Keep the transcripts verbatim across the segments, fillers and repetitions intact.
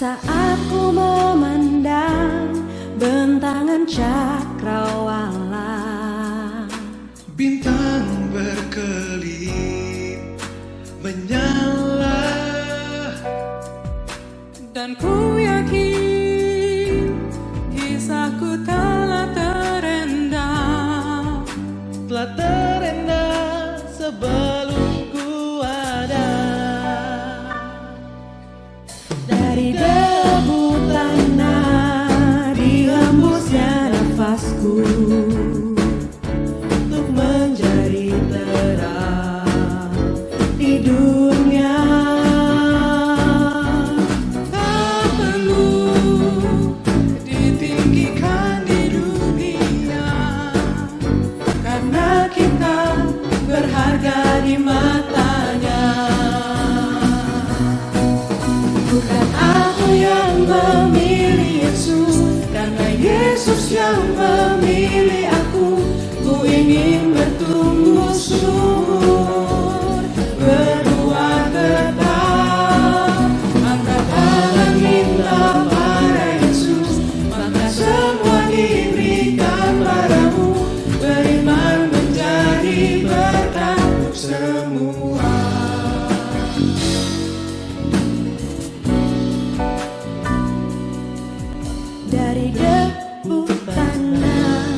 Saat ku memandang bentangan cakrawala, bintang berkelip menyala, dan ku yakin kisahku telah terendam, telah terendam sebelum ku ada. Dari debu tanah dihembusnya nafasku untuk menjadi terang di dunia. Tak perlu ditinggikan di dunia, karena kita berharga di mata-Nya. Bukan aku yang memilih Yesus, karena Yesus yang memilih aku. Ku ingin bertumbuh subur, berbuah getah, angkat tangan minta pada Yesus, maka semua diberikan padamu. Beriman menjadi berkat untuk semua. Dari debu tanah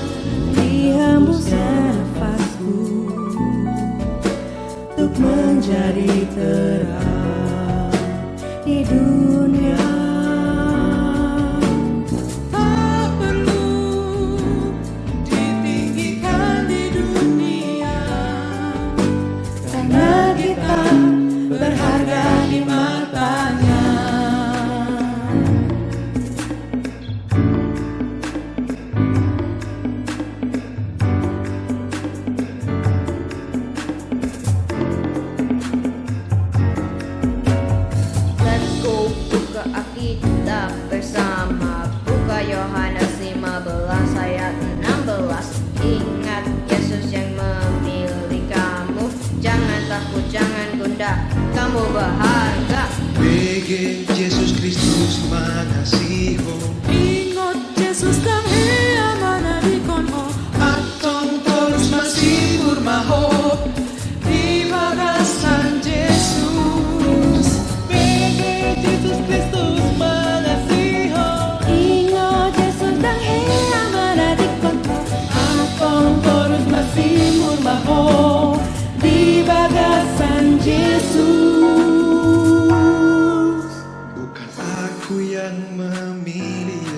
dihembusnya nafasku untuk menjadi terang di dunia. Tak perlu ditinggikan di dunia, karena kita berharga di mata-Nya. Let's go, buka Alkitab bersama, buka Yohanes lima belas ayat enam belas. Ingat Yesus yang memilih kamu, jangan takut, jangan gundah, kamu berharga. Bege Jesus Kristus mangasihi ho. Ingot Jesus ndang hea manadingkon ho. Antong torus masibur ma ho di bagasan Jesus. Bege Jesus Kristus mangasihi ho. Ingot Jesus ndang hea manadingkon ho. Antong torus masibur ma ho di bagasan Jesus. Bukan aku yang memilih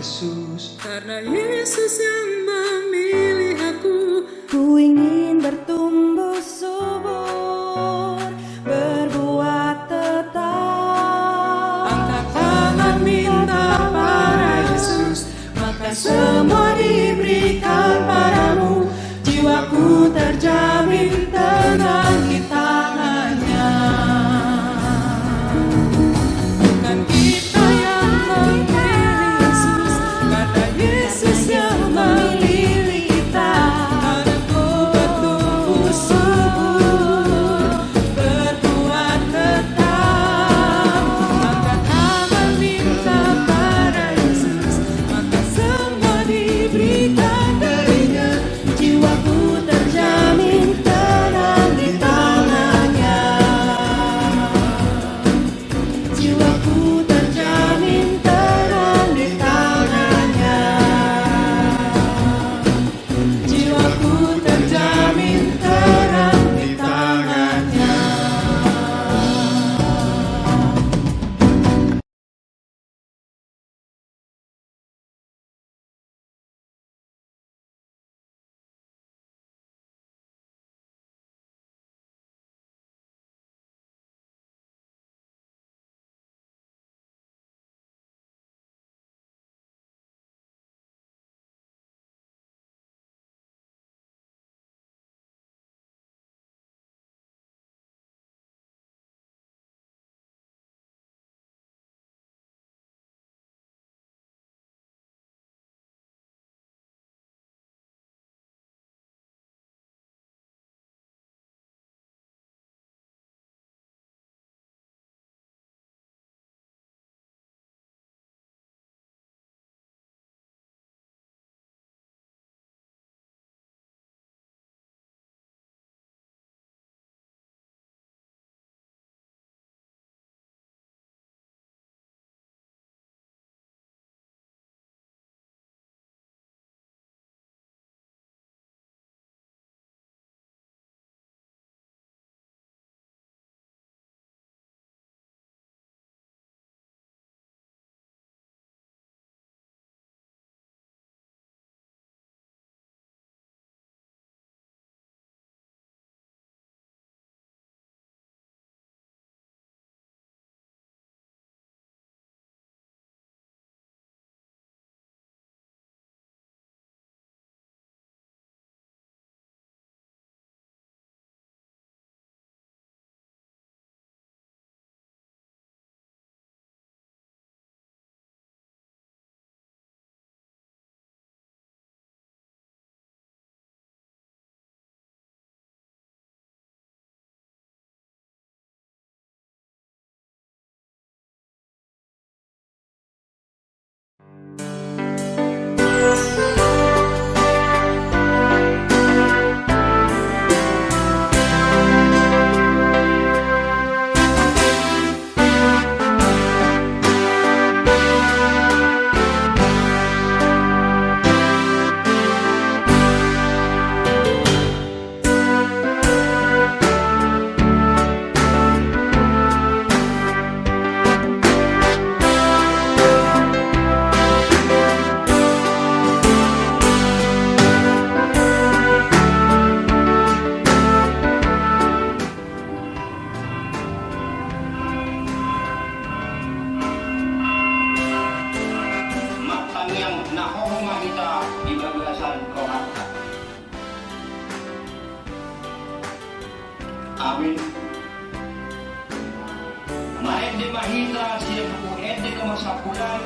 Marende ma hita sian buku Ende Lima Sampulan.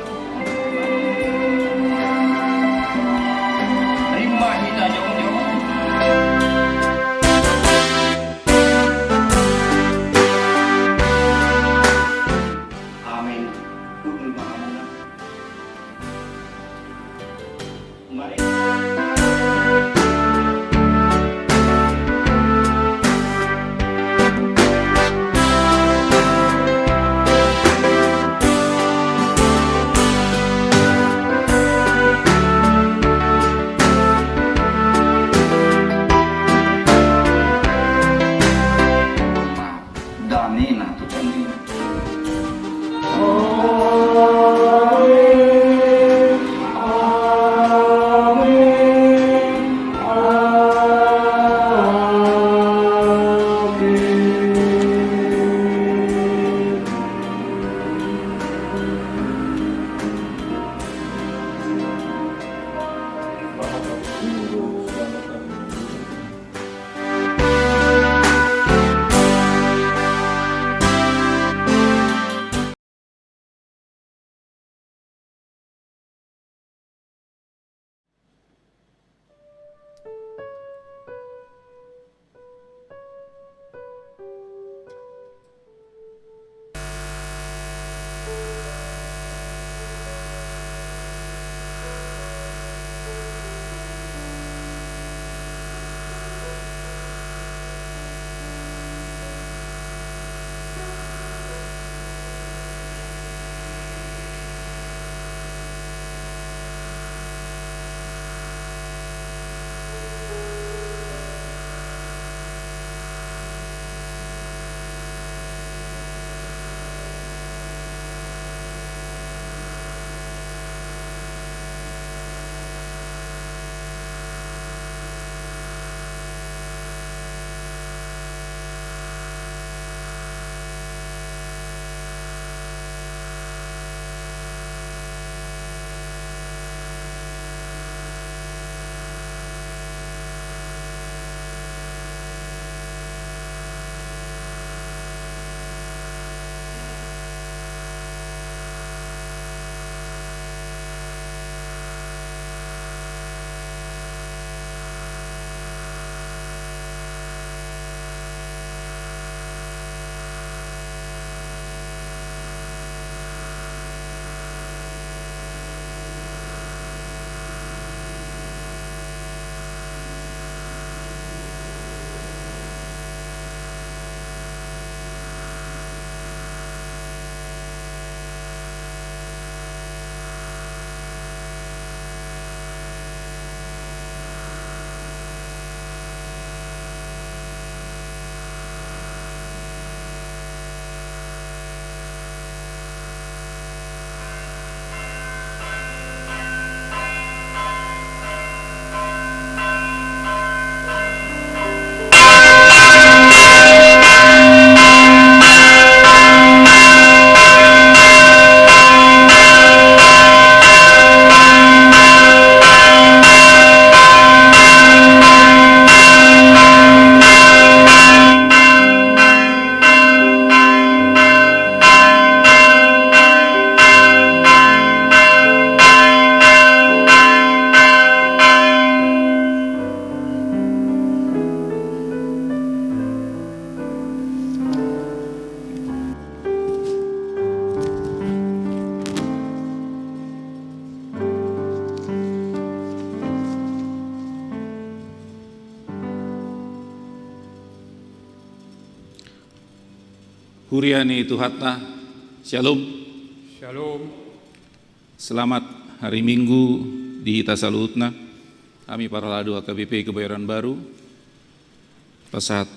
Rima hita jongjong. Amin. Kudul ma hamuna. Damena tu tondina. Huria ni Tuhanta, Syalom. Syalom. Selamat hari Minggu di hita saluhutna. Hami parhalado H K B P Kebayoran Baru pasahat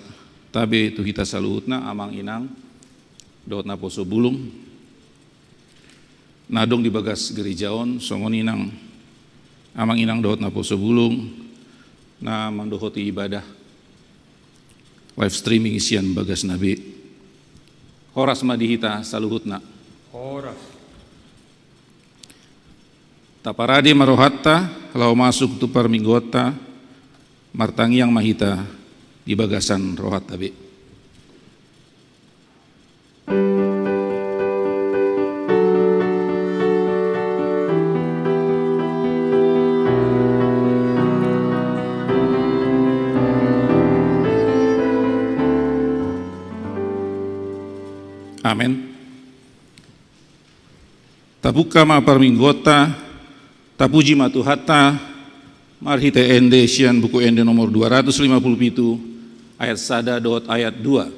tabe tu hita saluhutna, amang inang dohot naposo bulung na adong di bagas gereja on, songon i nang amang inang dohot naposo bulung na mandohoti ibadah live streaming sian bagasna be. Horas ma di hita saluhutna. Horas. Taparade ma rohanta laho masuk tu parmingguonta, martangiang ma hita di bagasan rohanta be. Amen. Tapungka ma parmingguonta, tapuji ma Tuhanta, marhite ende sian Buku Ende nomor dua ratus lima puluh pitu, ayat sada dohot ayat dua.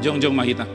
Jongjong ma hita.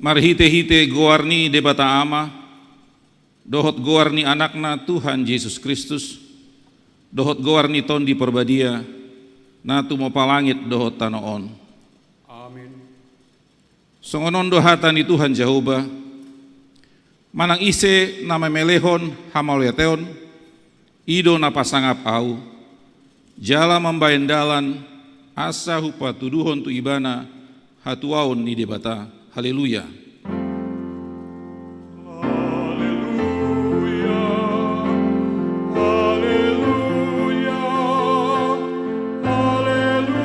Marhitehite goar ni Debata Ama, dohot goar ni Anakna Tuhan Jesus Kristus, dohot goar ni Tondi Parbadia, na tumompa langit dohot tano on. Amin. Songon on do hata ni Tuhan Jahowa: Manang ise na mamelehon hamauliateon, i do na pasangap Ahu, jala mambahen dalan asa hupatuduhon tu ibana hatuaon ni Debata. Haleluya. Haleluya, haleluya, haleluya.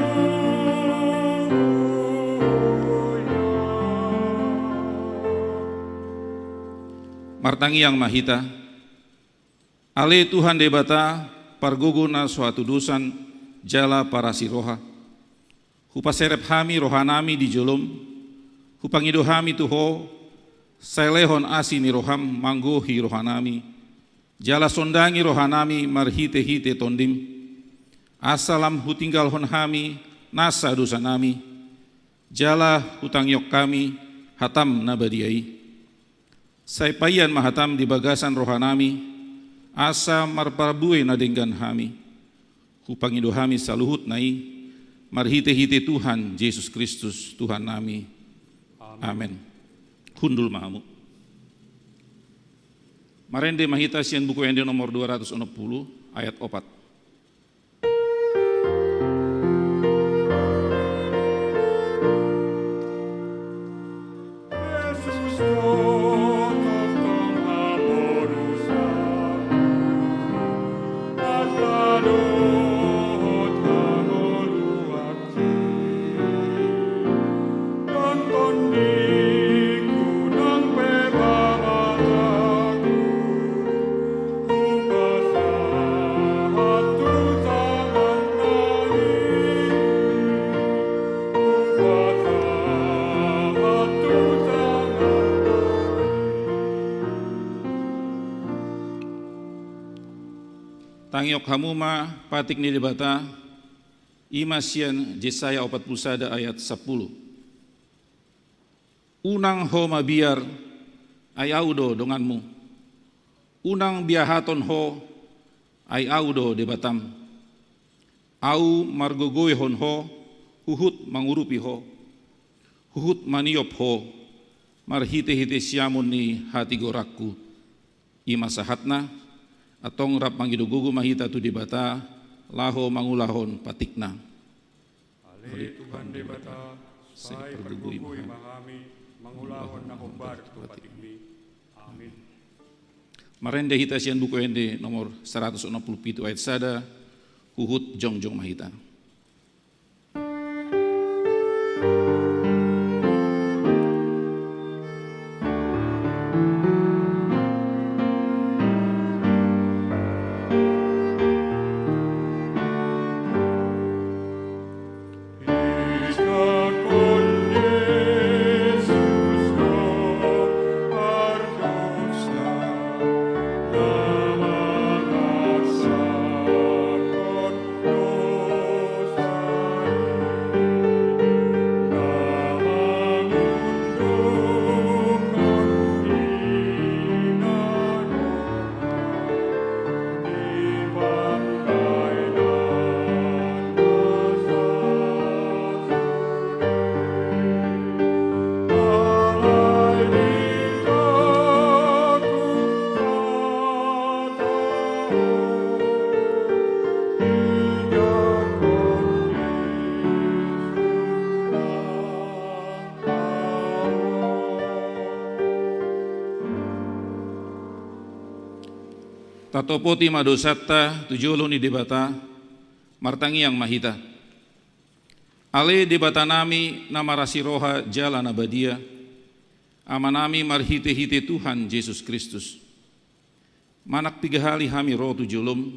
Martangiang ma hita. Ale Tuhan Debata, pargogo na so hatudosan jala parasi roha, hupaserep hami rohanami di jolom, hupangido hami tu Ho, sai lehon asi ni roham manggohi rohanami, jala sondangi rohanami marhitehite Tondim, asa lam hutinggalhon hami nasa dosanami, jala hutangion hami hatam na badia i. Sai paian ma hatam di bagasan rohanami, asa marparbue na denggan hami. Hupangido hami saluhutna i marhitehite Tuhan Jesus Kristus Tuhannami. Amen. Amen. Hundul ma hamu. Marende ma hita sian Buku Ende nomor dua ratus onom pulu, ayat opat. Tangion hamu ma patik ni Debata, i ma sian Jesaya opat pulu sada ayat sampulu. Unang ho mabiar, ai Ahu do donganmu. Unang biahaton ho, ai Ahu do Debatam. Ahu margogoihon ho, huhut mangurupi ho, huhut maniop ho, marhitehite siamun ni hatigoranku. I ma sahatna. Antong rap mangido gogo ma hita tu Debata, laho mangulahon patikna. Ale Tuhan Debata, sai pargogoi ma hami mangulahon na hombar tu patikmi. Amin. Marende hita sian Buku Ende nomor saratus onom pulu pitu ayat sada, huhut jongjong ma hita. Tatopoti ma dosanta tu jolo ni Debata, martangiang ma hita. Ale Debatanami na marasi roha jala na badia, Amanami marhitehite Tuhan Jesus Kristus. Manang piga hali hami ro tu jolom,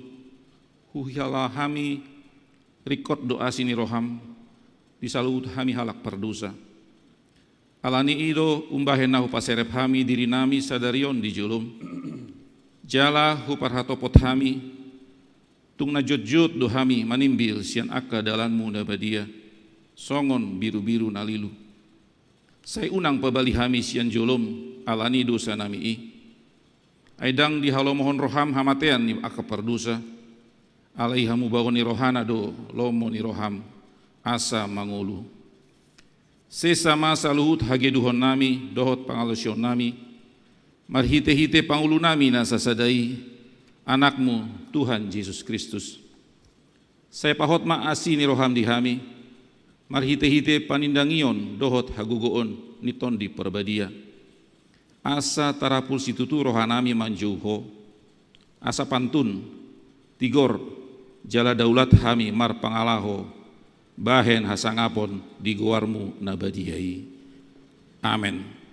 huhilala hami ringkot do asi ni roham, di saluhut hami halak pardosa. Alani i do umbahen na hupaserep hami dirinami sadari on di jolom, jala huparhatopot hami, tung na jotjot do hami manimbil sian angka dalanmu na badia, songon birubiru na lilu. Sai unang pabali hami sian jolom alani dosanami i. Ai ndang dihalomohon roham hamatean ni angka pardosa, alai hamubaon ni rohana do lomo ni roham, asa mangolu. Sesa ma saluhut hageduhonnami dohot pangalaosionnami, marhitehite pangolunami na sasada i, Anakmu Tuhan Jesus Kristus. Sai pahot ma asi ni roham di hami, marhitehite panindangion dohot hagogoon ni Tondi Parbadia. Asa tarapul situtu rohanami manjou Ho, asa pantun, tigor, jala daulat hami marpangalaho, bahen hasangapon di goarmu na badia i. Amen.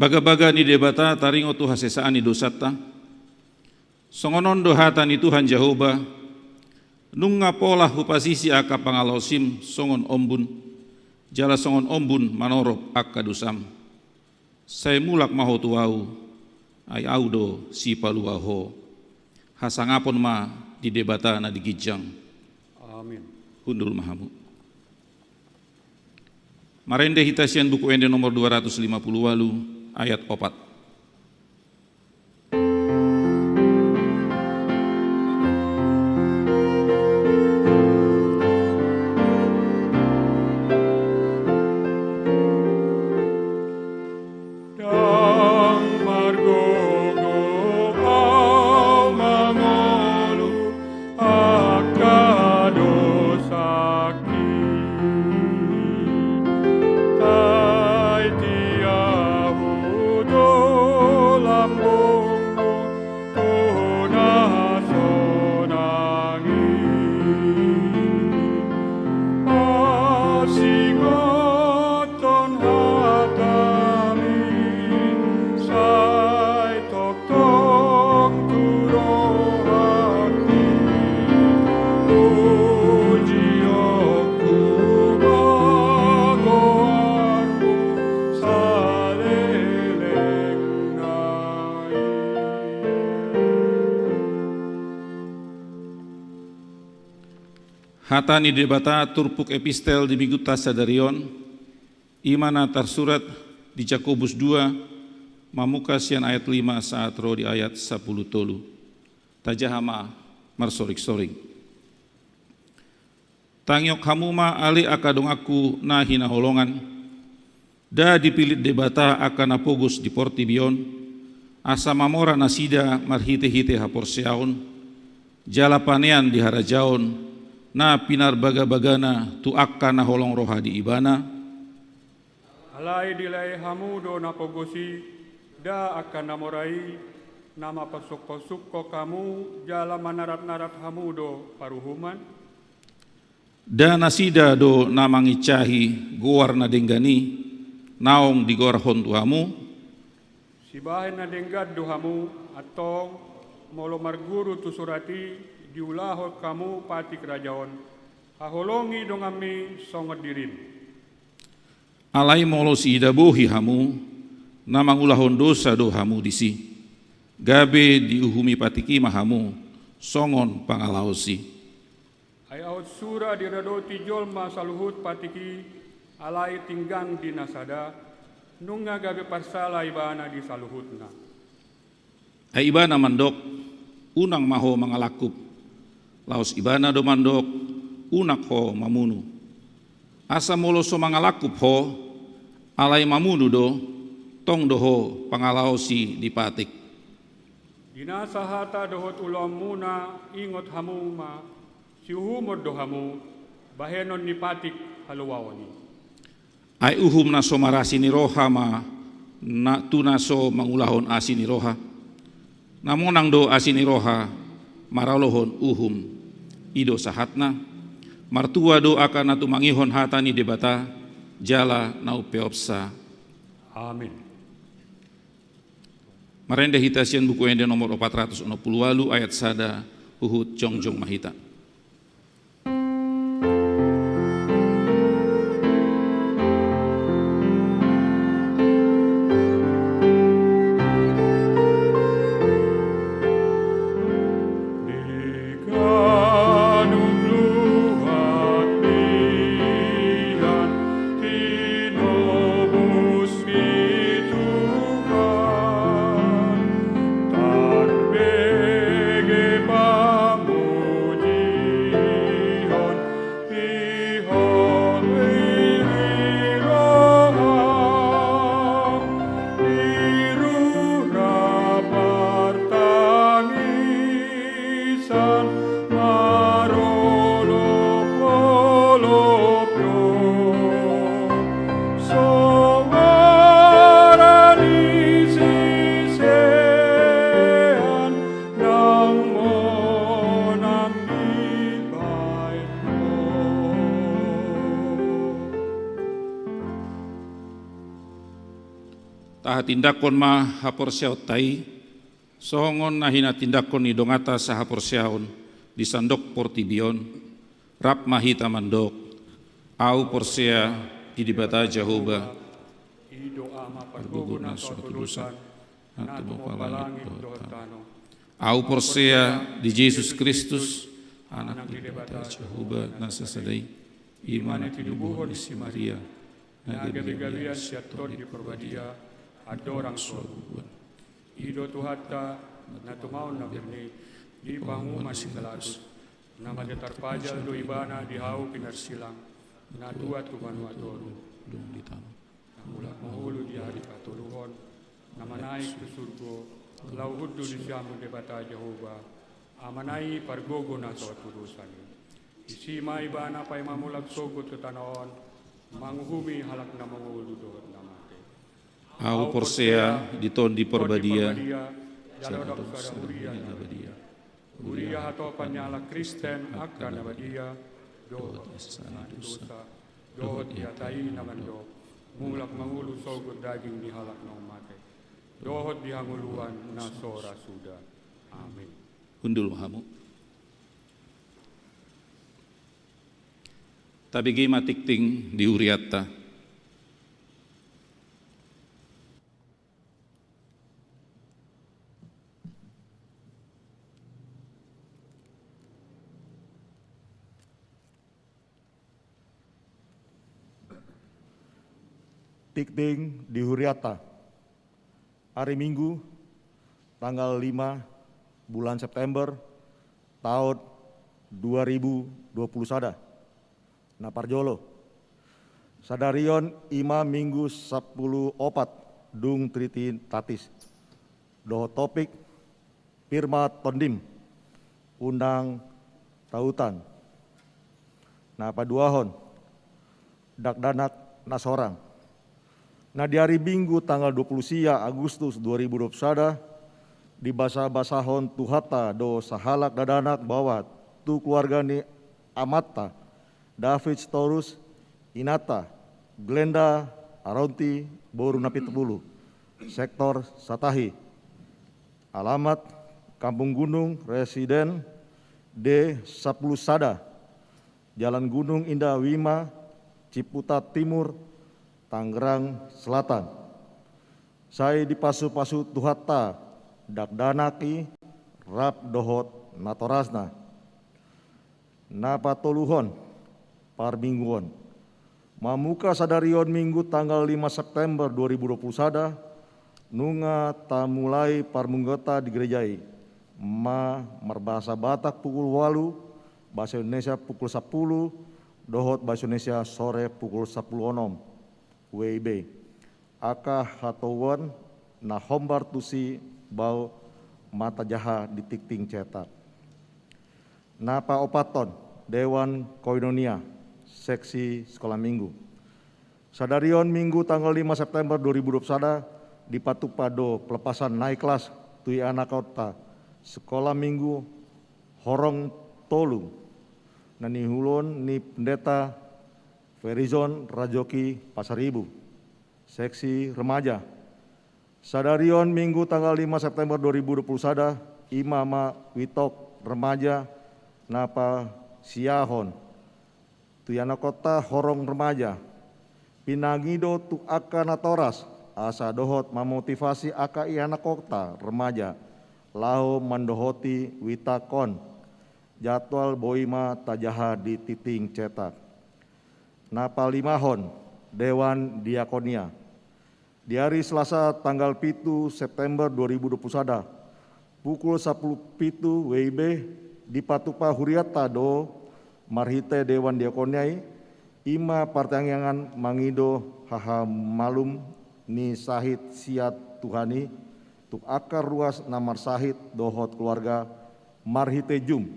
Bagabaga ni Debata taringot tu hasesaan ni dosanta. Songon on do hata ni Tuhan Jahowa, nunga pola hupasisi angka pangalaosim songon ombun, jala songon ombun manorop angka dosam. Sai mulak ma ho tu Ahu, ai Ahu do sipalua ho. Hasangapon ma di Debata na di ginjang. Amin. Hundul ma hamu. Marende hita sian Buku Ende nomor dua ratus lima puluh walu, ayat opat. Ndang margogo au mangolu angka dosangki. Sai tiahu do lambungmu tu na sonang i. Pasingot ton hatami sai tongtong tu rohangki, pujion tu goarmu saleleng nai. Hata ni Debata turpuk epistel di minggunta sadari on, i ma na tarsurat di Jakobus dua, mamungka sian ayat lima sahat ro di ayat sampulu tolu. Tajaha ma marsoring-soring. Tangiang hamu ma ale angka donganku na hinaholongan, nda dipillit Debata angka na pogos di portibi on, asa mamora nasida marhite-hite haporseaon, jala panean di harajaon na pinarbagabagana tu angka na holong roha di Ibana? Alai dilehon hamu do na pogos i, nda angka na mora i, na mapansungkon-sungkon hamu jala manarat-narat hamu do paruhuman? Nda nasida do na manginsahi goar na denggan i, naung digoarhon tu hamu? Sibahen na denggan do hamu, antong, molo marguru tu surat i, diulahon hamu patik raja on, haholongi donganmi songon dirim. Alai molo siida bohi hamu, na mangulahon dosa do hamu disi. Gabe diuhumi patik i ma hamu, songon pangalaosi. Ai aut sura diradoti jolma saluhut patik i, alai tinggang di na sada, nunga gabe parsala ibana di saluhutna. Ai ibana mandok, unang ma ho mangalangkup. Laos ibana do mandok, unang ho mamunu. Asa molo so mangalangkup ho, alai mamunu do, tong do ho pangalaosi di patik. Di na sahata dohot ulaonmuna ingot hamu ma, siuhumon do hamu, bahenon ni patik haluaon i. Ai uhum na so marasi ni roha ma, na, tu na so mangulahon asi ni roha. Na monang do asi ni roha maralohon uhum. I do sahatna. Martua do angka na tumangihon hata ni Debata, jala na umpeopsa. Amin. Marende hita sian Buku Ende nomor opat ratus onom pulu walu ayat sada, huhut jongjong ma hita. Ganup luat nian tinobus ni Tuhan, tarbege pamujion, pihol iri roham, di rura partangi san marolop-olop do. Soara ni sisean ndang monang dibaen ho. Tahatindangkon ma haporseaonta i, songon na hinatindangkon ni donganta sahaporseaon di sandok portibi on, rap ma hita mandok, Ahu porsea di Debata Jahowa, i do Ama pargogo na so hatudosan, na tumompa langit dohot tano. Ahu porsea di Jesus Kristus, Anak ni Debata Jahowa na sasada i, i ma na tinubuhon ni si Maria, Na gabe-gabean sian Tondi Parbadia andorang so habubuhan. I do Tuhanta, na tumaon na pir ni di panguhuman ni si Pilatus, na mate tarpajal do Ibana di hau pinarsilang, na tuat tu banua toru. Dung di tano. Na mulak mangolu di ari patoluhon, na manaek tu surgo, laho hundul di siamun Debata Jahowa, Amana i pargogo na so tudosan i. Disi ma Ibana paima mulak sogot tu tano on, manguhumi halak na mangolu dohot na mate. Ahu porsea di Tondi Parbadia, jala adong sada huria na badia. Huria hatopan ni halak Kristen angka na badia, dohot asa ni dosa, dohot di hata i na mandok, mulak mangolu sogot daging ni halak naung mate, dohot di hangoluan na so ra suda. Amin. Hundul ma hamu. Tabege ma tingting di hurianta. Tingting di hurianta. Ari Minggu, tanggal lima bulan September, taon dua ribu dua puluh sada. Na parjolo, sadari on i ma Minggu sampulu opat dung Trinitatis. Dohot topik, Firma Tondim, undang tautan. Na paduahon, dakdanak na sorang. Na di ari Minggu tanggal dua puluh sia Agustus dua ribu dua puluh sada, dibasabasahon Tuhanta do sahalak dakdanak baoa tu keluarga ni amanta David Sitorus, inanta Glenda Aronti, boru Napitupulu, sektor Satahi. Alamat, Kampung Gunung, residen D sampulu sada, Jalan Gunung Indah lima, Ciputat Timur, Tangerang Selatan. Sai dipasupasu Tuhanta dakdanak i rap dohot natorasna. Na patoluhon, parmingguon. Mamungka sadari on Minggu tanggal lima September dua ribu dua puluh sada, nunga tamulai parmingguonta di gereja i, ma marbahasa Batak pukul ualu, bahasa Indonesia pukul sampulu, dohot bahasa Indonesia sore pukul sampulu onom W I B. Angka hatouon na hombar tusi boi ma tajaha di tingting cetak. Na paopathon, Dewan Koinonia, seksi Sekolah Minggu. Sadari on Minggu tanggal lima September dua ribu dua puluh sada, dipatupa do pelepasan naik kelas tu ianakhonta Sekolah Minggu Horong Tolu, na niuluhon ni Pendeta Ferizon Rajoki Pasaribu, seksi remaja. Sadari on Minggu tanggal lima September dua ribu dua puluh sada, i ma witok remaja na pasiahon tu ianakhonta horong remaja. Pinangido tu angka natoras asa dohot mamotivasi angka ianakhonta remaja laho mandohoti witok on. Jadwal boi ma tajaha di tingting cetak. Na palimahon, Dewan Diakonia. Di ari Selasa tanggal pitu September dua ribu dua puluh sada, pukul sampulu pitu W I B, dipatupa hurianta do marhite Dewan Diakonia i, i ma partangiangan mangido hahamalum ni sahit sian Tuhan i tu angka ruas na marsahit dohot keluarga marhite Zoom.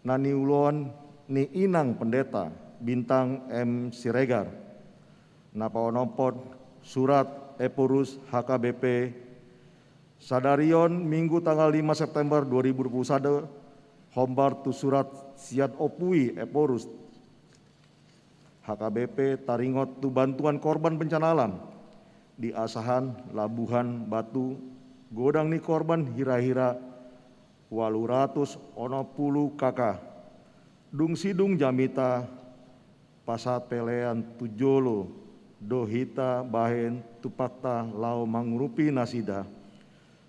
Na niuluhon ni Inang Pendeta Bintang M Siregar. Na paonomhon, surat Ephorus H K B P. Sadari on Minggu tanggal lima September dua ribu dua puluh sada, hombar tu surat sian Ompu i Ephorus H K B P taringot tu bantuan korban bencana alam di asahan Labuhan Batu, godang ni korban hira-hira ualu ratus onom pulu K K. Dung sidung jamita, pasahat pelean tu jolo do hita bahen tumpakta laho mangurupi nasida.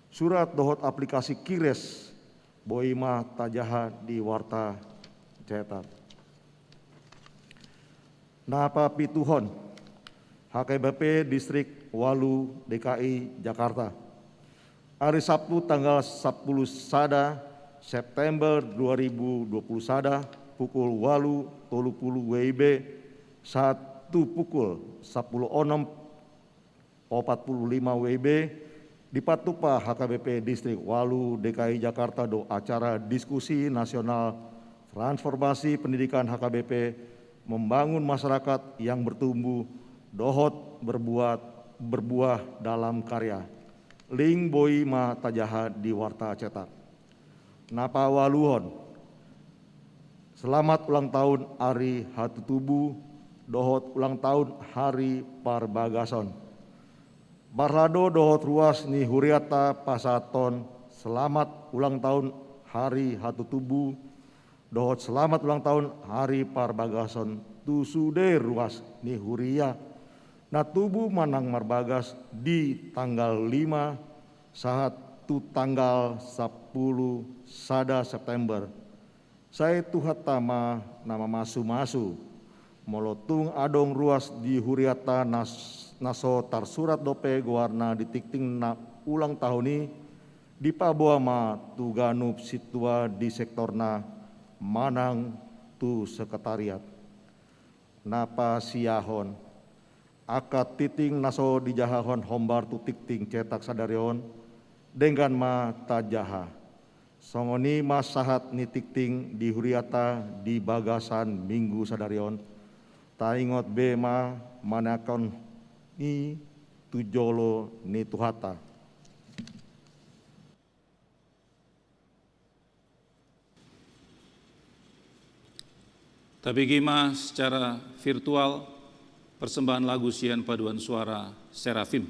Surat dohot aplikasi qris boi ma tajaha di warta cetak. Na papituhon, H K B P Distrik ualu D K I Jakarta. Ari Sabtu tanggal sampulu sada September dua ribu dua pulu sada, pukul ualu tolu pulu W I B sahat tu pukul sampulu onom opat pulu lima W I B, dipatupa H K B P Distrik ualu D K I Jakarta do acara diskusi nasional transformasi pendidikan H K B P membangun masyarakat yang bertumbuh dohot berbuat, berbuah dalam karya. Link boi ma tajaha di warta cetak. Na paualuhon, selamat ulang tahun ari hatutubu dohot ulang tahun ari parbagason. Parlado dohot ruas ni hurianta pasahathon selamat ulang tahun ari hatutubu dohot selamat ulang tahun ari parbagason tu sude ruas ni huria na tubu manang marbagas di tanggal lima sahat tu tanggal sampulu sada September. Sai Tuhanta ma na mamasu-masu. Molo tung adong ruas di hurianta na s-, na so tarsurat dope goarna di tingting na ulang tahun i, dipaboa ma tu ganup sintua di sektorna manang tu sekretariat. Na pasiahon, angka tingting na so dijahahon hombar tu tingting cetak sadari on, denggan ma tajaha. Songon i ma sahat ni tingting di hurianta di bagasan minggu sadari on, taingot be ma manaekhon i tu jolo ni Tuhanta. Tabege ma secara virtual persembahan lagu sian paduan suara Serafim.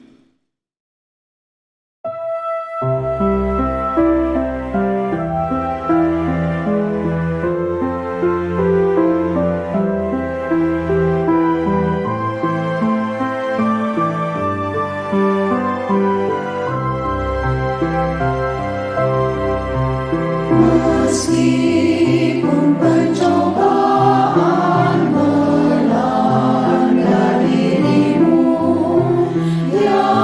Meskipun pencobaan melanda dirimu, ya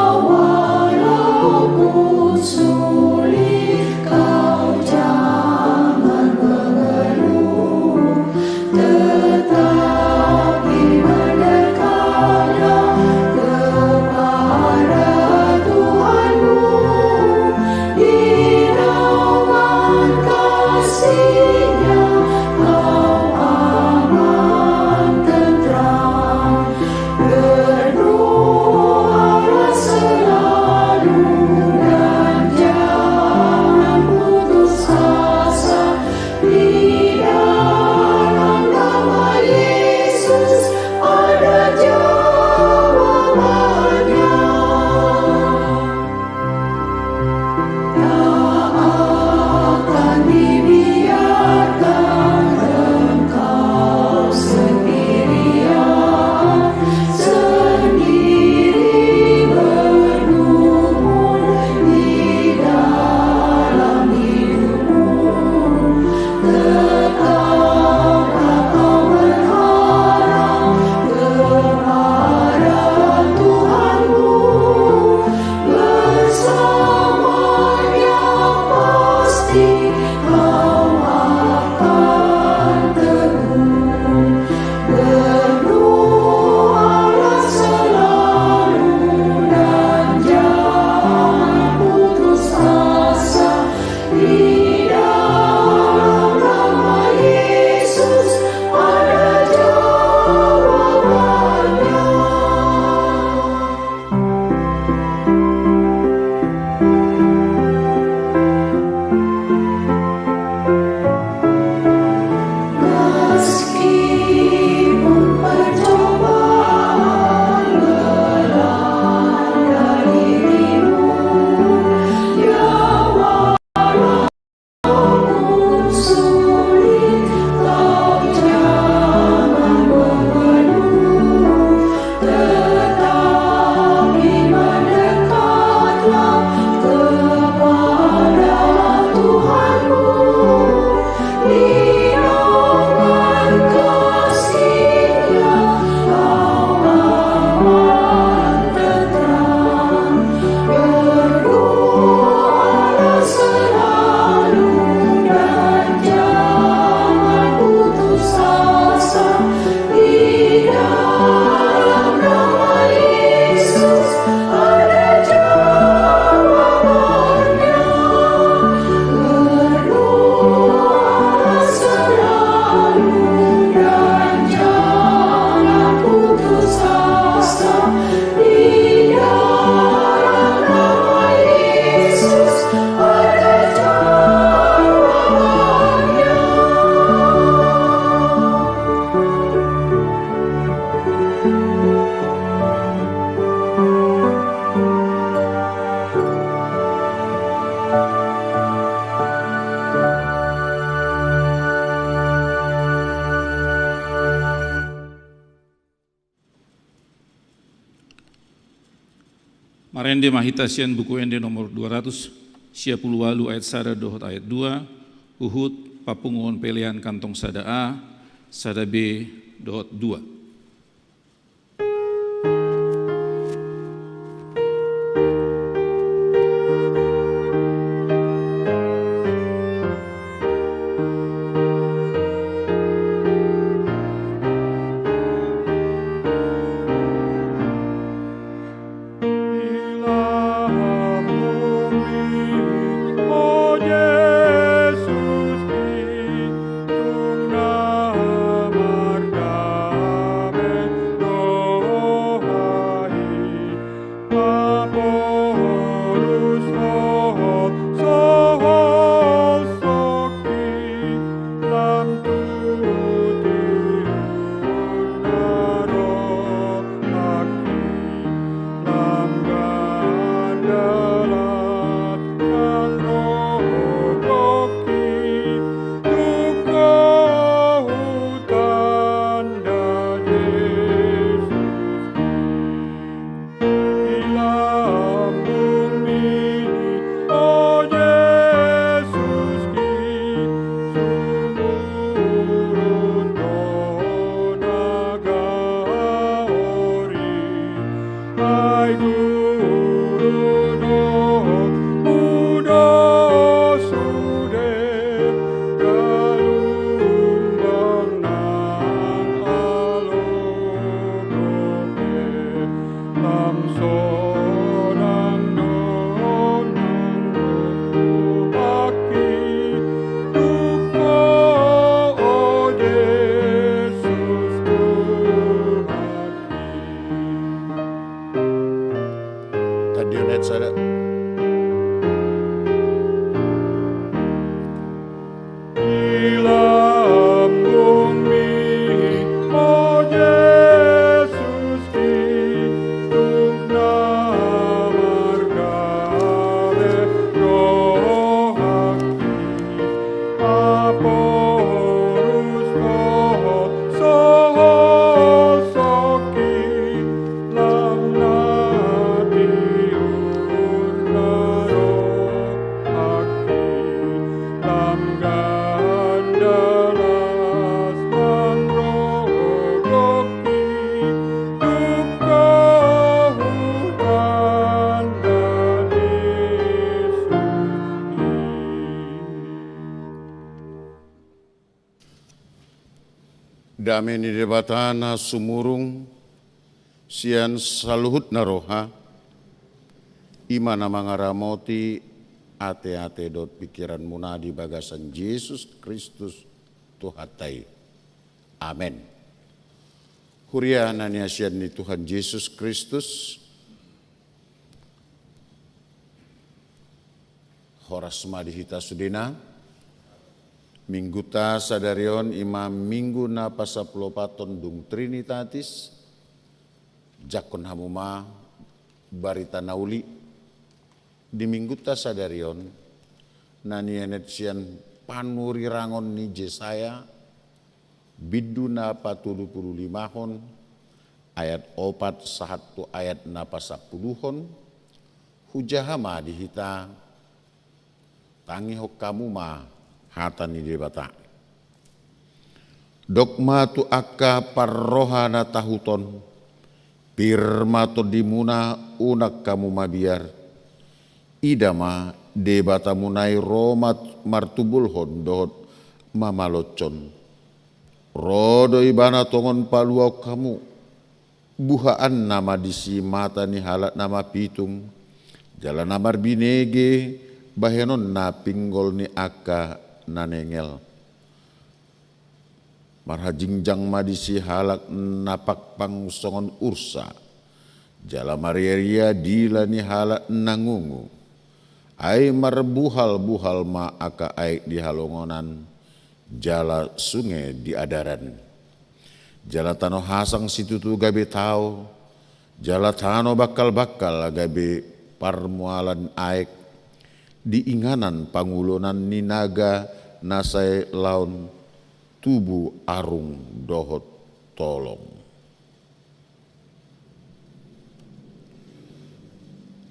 Marende ma hita sian Buku Ende nomor dua ratus sia pulu ualu ayat sada dohot ayat dua, huhut papunguhon pelean kantong sada A, sada B dohot dua. Tandingon ayat sada. Dame ni Debata na sumurung sian saluhutna roha, i ma na mangaramoti ateate dohot pingkiranmuna di bagasan Jesus Kristus Tuhanta i. Amen. Huria na niasian ni Tuhan Jesus Kristus, horas ma di hita sudena. Minggunta sadari on i ma minggu na pasampuluopathon dung Trinitatis. Jangkon hamu ma barita na uli di minggunta sadari on, na nienet sian panurirangon ni Jesaya, bindu na patolu pulu limahon, ayat opat sahat tu ayat na pasampuluhon. Hujaha ma di hita, tangihon hamu ma hata ni Debata. Dok ma tu angka parroha na tahuton, pir ma tondimuna, unang hamu mabiar. Ida ma, Debatamuna i ro ma martumbulhon dohot mamalotshon. Ro do Ibana tongon paluahon hamu. Buhaanna ma disi mata ni halak na mapitung, jala na marbinege bahenonna pinggol ni angka na nengel. Marhajingjang ma disi halak na pangpang songon ursa, jala mariaria dila ni halak na ngungu. Ai marbuhalbuhal ma angka aek di halongonan, jala sunge di adaran. Jala tano hasang situtu gabe tao, jala tano bangkalbangkal gabe parmualan aek, di inganan pangulonan ni naga na sai laon tubu arung dohot tolong.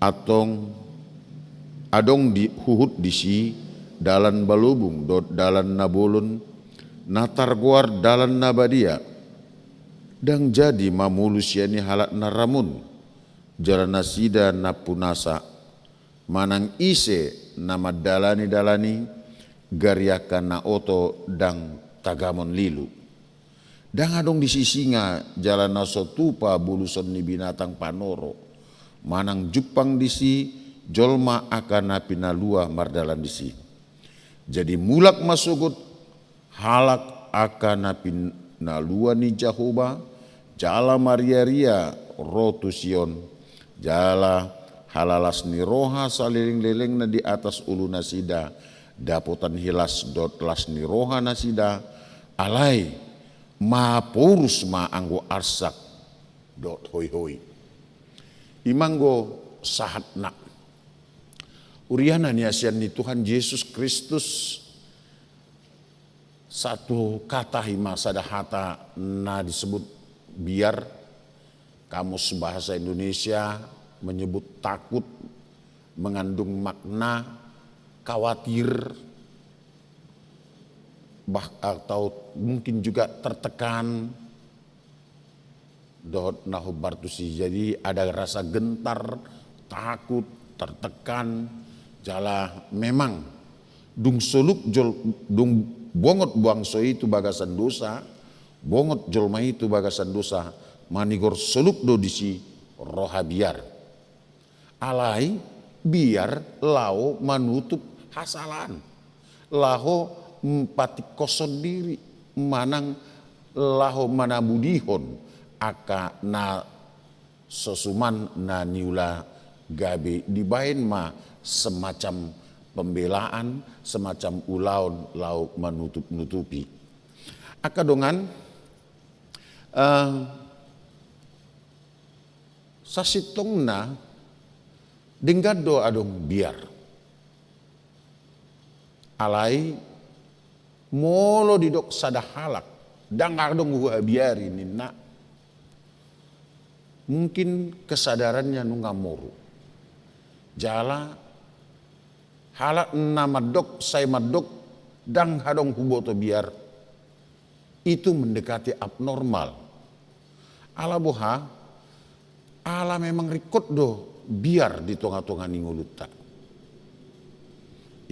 Antong adong di huhut disi dalan balobung dohot dalan na bolon, na targoar dalan na badia. Ndang jadi mamolus ia ni halak na ramun, jala nasida nampunasa. Manang ise na mandalani dalan i, gari angka na oto ndang tagamon lilu. Ndang adong disi singa jala na so tupa boluson ni binatang panoro, manang jumpang disi jolma angka na pinalua mardalan disi. Jadi mulak ma sogot halak angka na pinalua ni Jahowa, jala mariaria ro tu Sion, jala halalas ni roha salelenglelengna di atas ulunasida, dapotan hilas dohot las ni rohanasida, alai maporus ma anggo arsak dohot hoihoi. I ma anggo sahatna. Huria na hinaholongan ni Tuhan Jesus Kristus, satu kata i ma sada hata na disebut biar. Kamus Bahasa Indonesia menyebut takut, mengandung makna khawatir, bah-, atau mungkin juga tertekan, dohot na hombar tusi. Jadi ada rasa gentar, takut, tertekan, jala memang dung soluk jol-, dung bongot bangso i tu bagasan dosa, bongot jolma i tu bagasan dosa, manigor soluk do disi roha biar. Alai biar laho manutup hasalaan, laho, mm, patikkoshon diri, manang laho manabudihon angka na so suman na niula, gabe dibaen ma semacam pembelaan, semacam ulaon laho manutup-nutupi. Angka dongan, eh, sasintongna denggan do adong biar. Alai molo didok sada halak, ndang adong huhabiari ninna, mungkin kesadarannya nunga moru. Jala halak na mandok, sai mandok, ndang adong huboto biar, itu mendekati abnormal. Ala boha? Ala memang ringkot do biar di tonga-tonga ni ngolunta.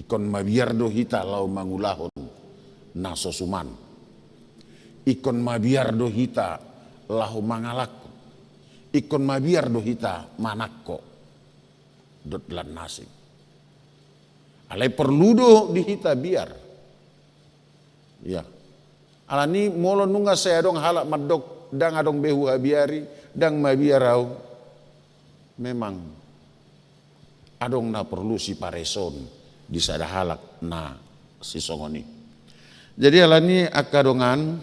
Ingkon mabiar do hita laho mangulahon na so suman. Ingkon mabiar do hita laho mangalakkon. Ingkon mabiar do hita manangko dohot lan na asing. Alai porlu do di hita biar. Ya. Alani molo nunga sai adong halak mandok, ndang adong be huhabiari, ndang mabiar au. Memang adong na porlu sipareson di sada halak na sisongon i. Jadi alani angka dongan,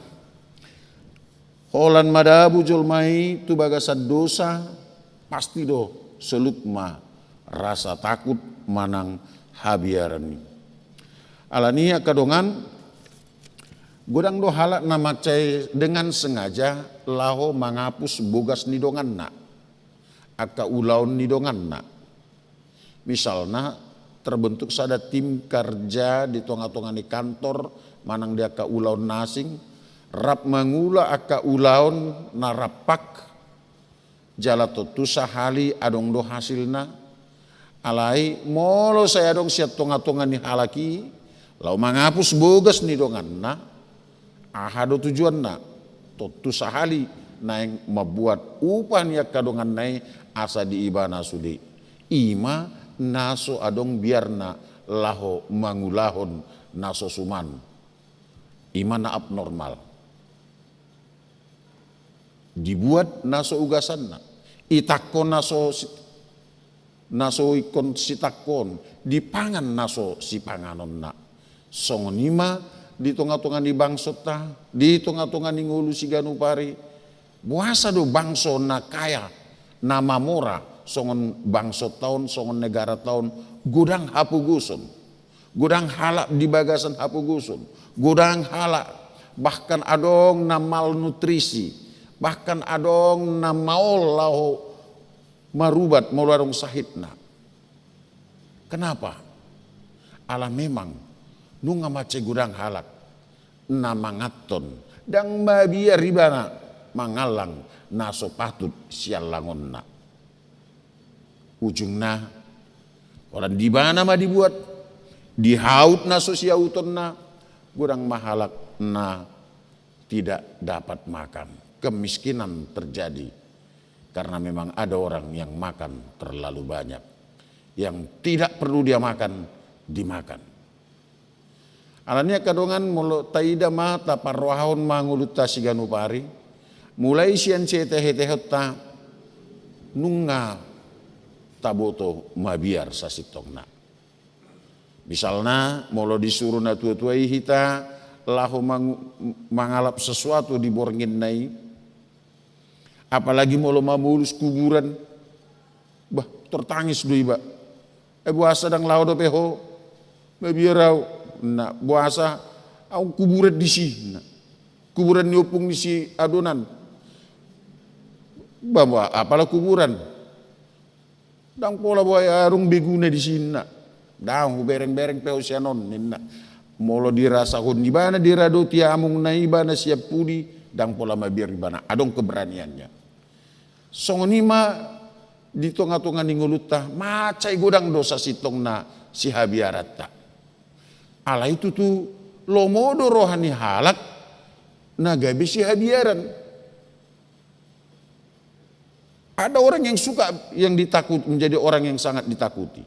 holan madabu jolma i tu bagasan dosa, pasti do soluk ma rasa takut manang habiaran i. Alani angka dongan, godang do halak na mansai dengan sengaja laho mangapus bogas ni donganna, angka ulaon ni donganna. Misalna, terbentuk sada tim kerja di tonga-tonga ni kantor, manang di angka ulaon na asing, rap mangula angka ulaon na rampak, jala tontu sahali adong do hasilna. Alai molo sai adong sian tonga-tonga ni halak i, laho mangapus bogas ni donganna, aha do tujuanna? Tontu sahali naeng mambuat upah ni angka donganna i asa diibana sude. I ma na so adong biarna laho mangulahon na so suman. I ma na abnormal. Dibuat na so ugasanna, itangko na so si-, na so ingkon sitangkoon, dipangan na so sipanganonna. Songon i ma di tonga-tonga ni bangsonta, di tonga-tonga ni ngolu siganup ari. Boasa do bangso na kaya, na mamora, songon bangsonta on, songon negaranta on, godang hapogoson. Godang halak di bagasan hapogoson, godang halak bahkan adong na malnutrisi, bahkan adong na maol laho marubat molo adong sahitna. Kenapa? Ala memang nunga mansai godang halak na manganhon, ndang mabiar ibana mangallang na so patut siallangonna. Ujungna, holan di ibana ma dibuat, dihaut na so siahutonna, godang ma halak na tidak dapat makan. Kemiskinan terjadi karena memang ada orang yang makan terlalu banyak. Yang tidak perlu dia makan, dimakan. Alani i angka dongan, molo taida ma, taparrohahon ma ngolunta siganup ari, mulai sian sietehetehonta, nunga taboto mabiar sasintongna. Misalna, molo disuru natuatua i hita laho mangu-, mangalap sesuatu di bornginna i, apalagi molo mamolus kuburan, bah, tertangis do iba. Eh, boasa ndang laho dope ho mabiar au? Nah, boasa? Au kuburan disi, nah. Kuburan ni ompung ni si adonan. Bah, bah, apala kuburan? Ndang pola, bah, adong beguna disi, nah. Ndang huberengbereng pe ho sian on, ninna. Molo dirasahon ibana, diradoti amungna ibana sian pudi, ndang pola mabiar ibana. Adong keberaniannya. Songon i ma di tongatonga ni ngolunta, mansai godang do sasintongna sihabiaranta. Alai tutu lomo do roha ni halak na gabe sihabiaran. Ada orang yang suka yang ditakut, menjadi orang yang sangat ditakuti.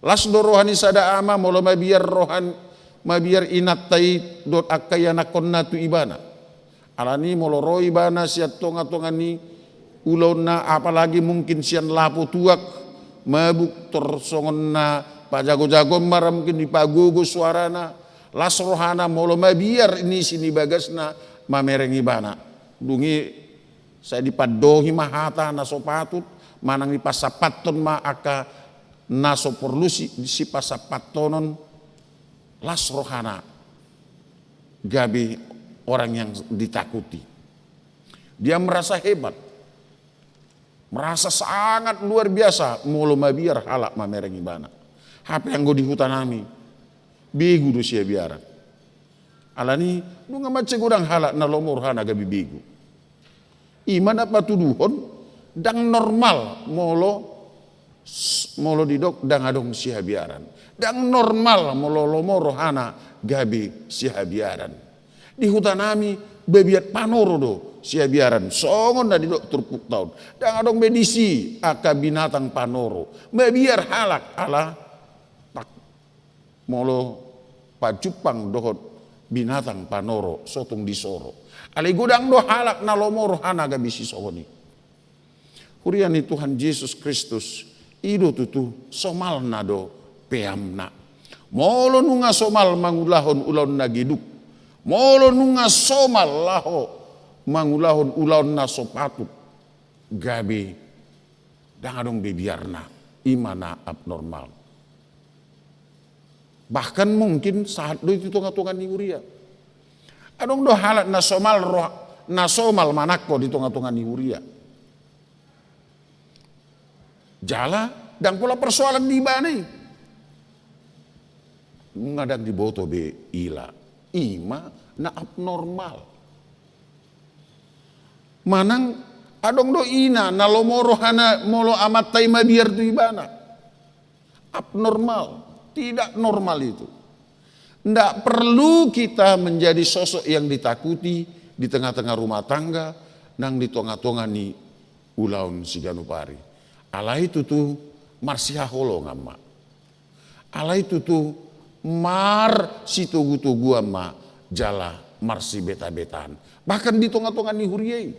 Las do roha ni sada ama molo mabiar roha, mabiar inanta i dohot angka ianakhonna tu ibana. Alani molo ro ibana sian tongatonga ni ulaonna, apalagi mungkin sian lapo tuak, mabuk, tor songon na pajagojagoan ma ra, mungkin dipagogo suarana, las rohana molo mabiar ni isi ni bagasna mamereng ibana. Dung i sai dipandohi ma hata na so patut, manang dipasampathon ma angka na so porlu si, sipasampathonon, las rohana gabe orang yang ditakuti. Dia merasa hebat, merasa sangat luar biasa molo mabiar halak mamereng ibana. Hape anggo di huta nami, begu do sihabiaran. Alani, nunga mansai godang halak na lomo rohana gabe begu. I ma na patuduhon, ndang normal molo, molo didok ndang adong sihabiaran. Ndang normal molo lomo rohana gabe sihabiaran. Di huta nami, babiat panoro do sihabiaran, songon na didok turpukta on. Ndang adong be disi angka binatang panoro. Mabiar halak ala, tak, molo pajumpang dohot binatang panoro, so tung disoro. Alai godang do halak na lomo rohana gabe sisongon i. Huria ni Tuhan Jesus Kristus, i do tutu somalna do peamna. Molo nunga somal mangulahon ulaon na geduk, molo nunga somal laho mangulahon ulaon na so patut, gabe ndang adong be biarna, i ma na abnormal. Bahkan mungkin sahat do i di tongatonga ni huria. Adong do halak na somal roha, na somal manangko di tongatonga ni huria. Jala ndang pola persoalan di ibana i. Nunga ndang diboto be ila. I ma na abnormal. Manang adong do ina na lomo rohana molo amanta i mabiar tu ibana. Abnormal, tidak normal itu. Ndak perlu kita menjadi sosok yang ditakuti di tengah-tengah rumah tangga, nang di tongatonga ni ulaon siganup ari. Alai tutu marsihaholongan ma. Alai tutu marsitogutoguan ma jala marsibetabetaan. Bahkan di tongatonga ni huria i.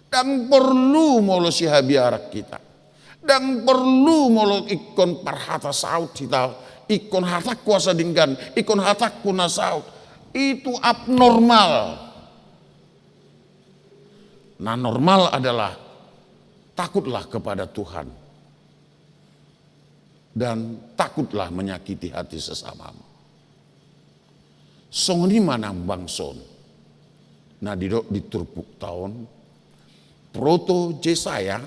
Ndang porlu molo sihabiaran hita. Ndang porlu molo ingkon parhata saut hita, ingkon hatangku asa denggan, ingkon hatangku na saut. Itu abnormal. Na normal adalah takutlah kepada Tuhan dan takutlah menyakiti hati sesamamu. Songon i ma nang bangso on. Na didok di turpukta on, Proto Jesaya,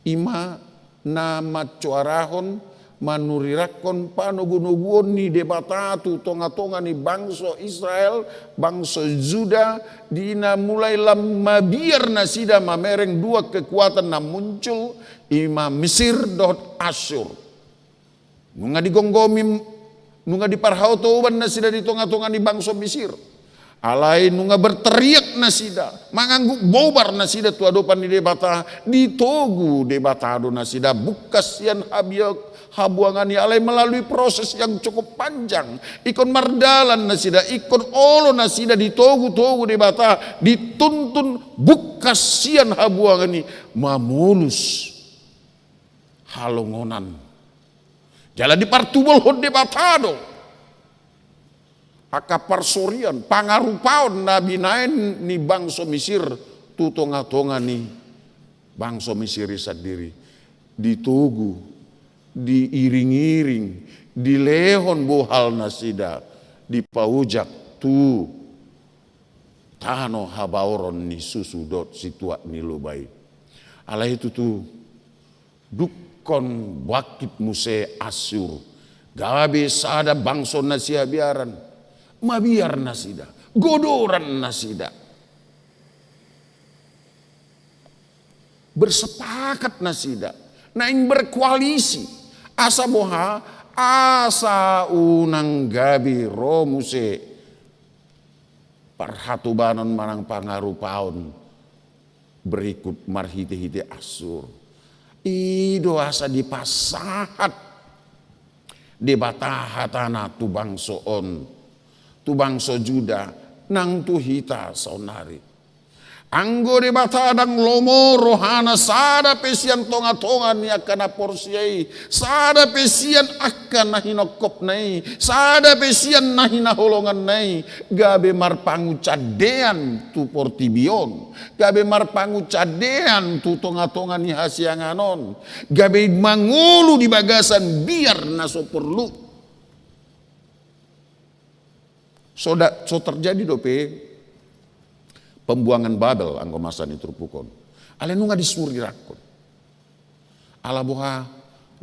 I ma na mansoarahon, manurirangkon panogunoguon ni Debata tu tongatonga ni bangso Israel, bangso Juda, di na mulai lam mabiar nasida mamereng dua kekuatan na muncul, i ma Mesir dohot Assur. Nunga digomgomi, nunga diparhaotoban nasida di tongatonga ni bangso Mesir. Alai nunga berteriak nasida, mangangguk bobar nasida tu adopan ni Debata, ditogu Debata do nasida bungkas sian habia-, habuangan i, alai melalui proses yang cukup panjang. Ingkon mardalan nasida, ingkon olo nasida ditogutogu Debata, dituntun bungkas sian habuangan i, mamolus halongonan. Jala dipartubolhon Debata do angka parsorian, pangarupaon na binaen ni bangso Mesir tu tongatonga ni bangso Mesir i sandiri. Ditogu, diiringiring, dilehon bohal nasida, dipaojak tu tano habaoron ni susu dohot situak ni loba i. Alai tutu, dungkon bangkit muse Assur, gabe sada bangso na sihabiaran, mabiar nasida, godoran nasida. Bersepakat nasida, naeng berkoalisi, asa boha, asa unang gabe ro muse parhatobanon manang pangarupaon berikut marhitehite Assur. I do asa dipasahat Debata hatana tu bangso on, tu bangso Juda, nang tu hita saonari. Anggo Debata ndang lomo rohana sada pe sian tongatonga ni angka na porsea i, sada pe sian angka na hinongkopna i, sada pe sian na hinaholonganna i, gabe marpanguncandean tu portibi on, gabe marpanguncandean tu tongatonga ni hasiangan on, gabe mangolu di bagasan biar na so porlu. So da-, so terjadi dope pembuangan Babel anggo masa ni turpuk on. Alai nunga disurirangkon. Ala boha,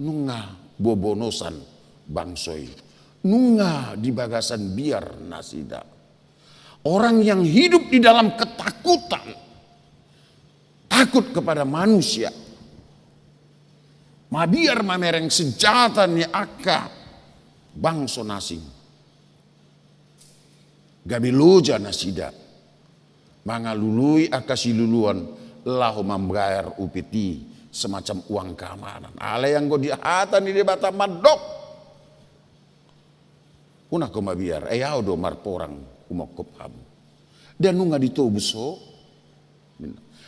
nunga bobonosan bangso i. Nunga di bagasan biar nasida. Orang yang hidup di dalam ketakutan, takut kepada manusia, mabiar mamereng senjata ni angka bangso na asing. Gabe loja nasida mangalului angka siluluan laho mambayar upeti, semacam uang keamanan. Alai anggo di hata ni Debata mandok, unang ho mabiar, ai Ahu do marporang humongkop hamu. Nda nunga ditobus ho.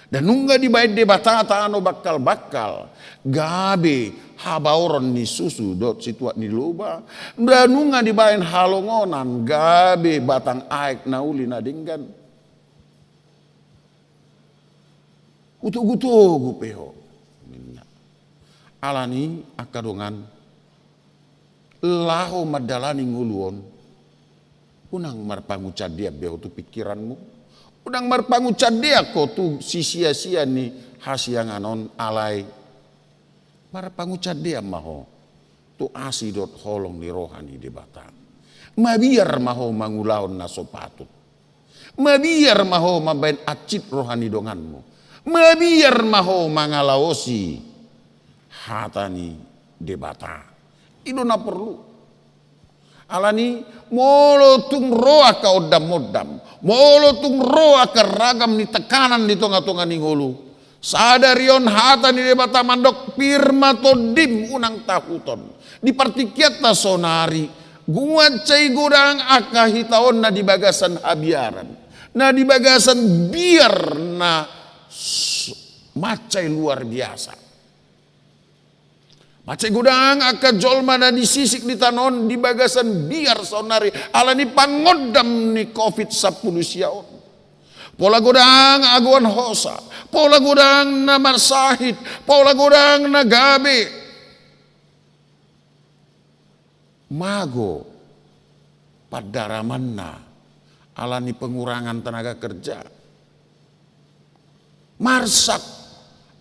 Nda nunga dibaen Debata tano bangkal-bangkal, gabe habaoron ni susu dohot situak ni loba. Nda nunga dibaen halongonan, gabe batang aek na uli na denggan. Hutogutogu pe ho, ninna. Alani angka dongan, laho mandalani ngolu on, unang marpanguncandean be ho tu pingkiranmu. Unang marpanguncandean ho tu sisiasian ni hasiangan on, alai marpanguncandean ma ho tu asi dohot holong ni roha ni Debata. Mabiar ma ho mangulahon na so patut. Mabiar ma ho mambaen hansit roha ni donganmu. Mabiar ma ho mangalaosi hata ni Debata. I do na porlu. Alani, molo tung ro angka ondamondam, molo tung ro angka ragam ni tekanan di tongatonga ni ngolu, sadari on hata ni Debata mandok, pir ma tondim, unang tahuton. Di partingkianta sonari, mansai godang angka hita on na di bagasan habiaran, na di bagasan biar na s-, mansai luar biasa. Mansai godang angka jolma na disisik di tano on di bagasan biar saonari, alani pangondam ni covid sampulu sia on. Pola godang agoan hosa, pola godang na marsahit, pola godang na gabe mago pandaramanna alani pengurangan tenaga kerja. Marsak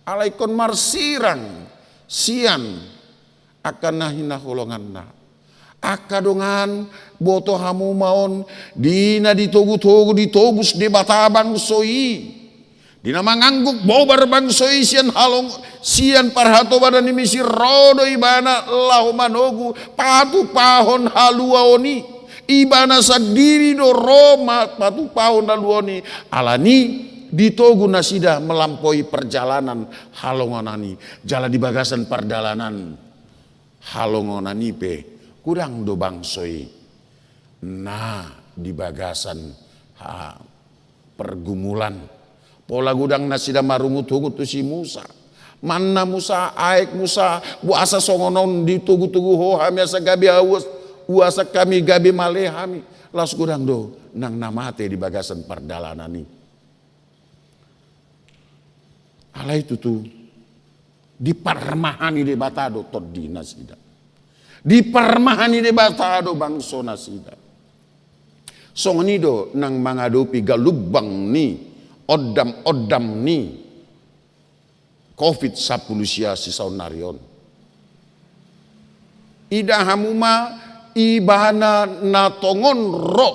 Alai ingkon marsirang sian angka na hinaholonganna. Angka dongan, boto hamu ma on, di na ditogu-togu, ditobus Debata bangso i. Di na mangangguk bobar bangso i sian halong, sian parhatobanan ni Misir, ro do ibana laho manogu patupahon haluaon i. Ibana sandiri do ro ma patupahon haluaon i. Alani ditogu nasida melampaui perjalanan halongonan i. Jala di bagasan pardalanan halongonan i pe, godang do bangso i na di bagasan, ha, pergumulan. Pola godang nasida marungut-ungut tu si Musa. Manna Musa, aek Musa, boasa songon on ditogu-togu ho hami asa gabe uas, uasan hami, gabe male hami. Laos godang do nang na mate di bagasan pardalanan i. Alai tutu, diparmahani Debata do tondi nasida. Diparmahani Debata do bangso nasida. Songon i do nang mangadopi galumbang ni ondam-ondam ni covid sampulu sia sisaonnari on. Ida hamu ma, ibana na tongon ro,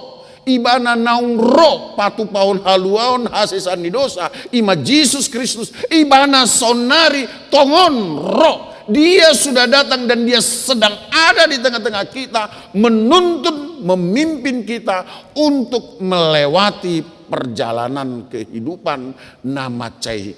ibana naung ro patupahon haluaon hasesaan ni dosa, i ma Jesus Kristus, ibana saonnari tongon ro. Dia sudah datang dan dia sedang ada di tengah-tengah kita, menuntun, memimpin kita untuk melewati perjalanan kehidupan na mansai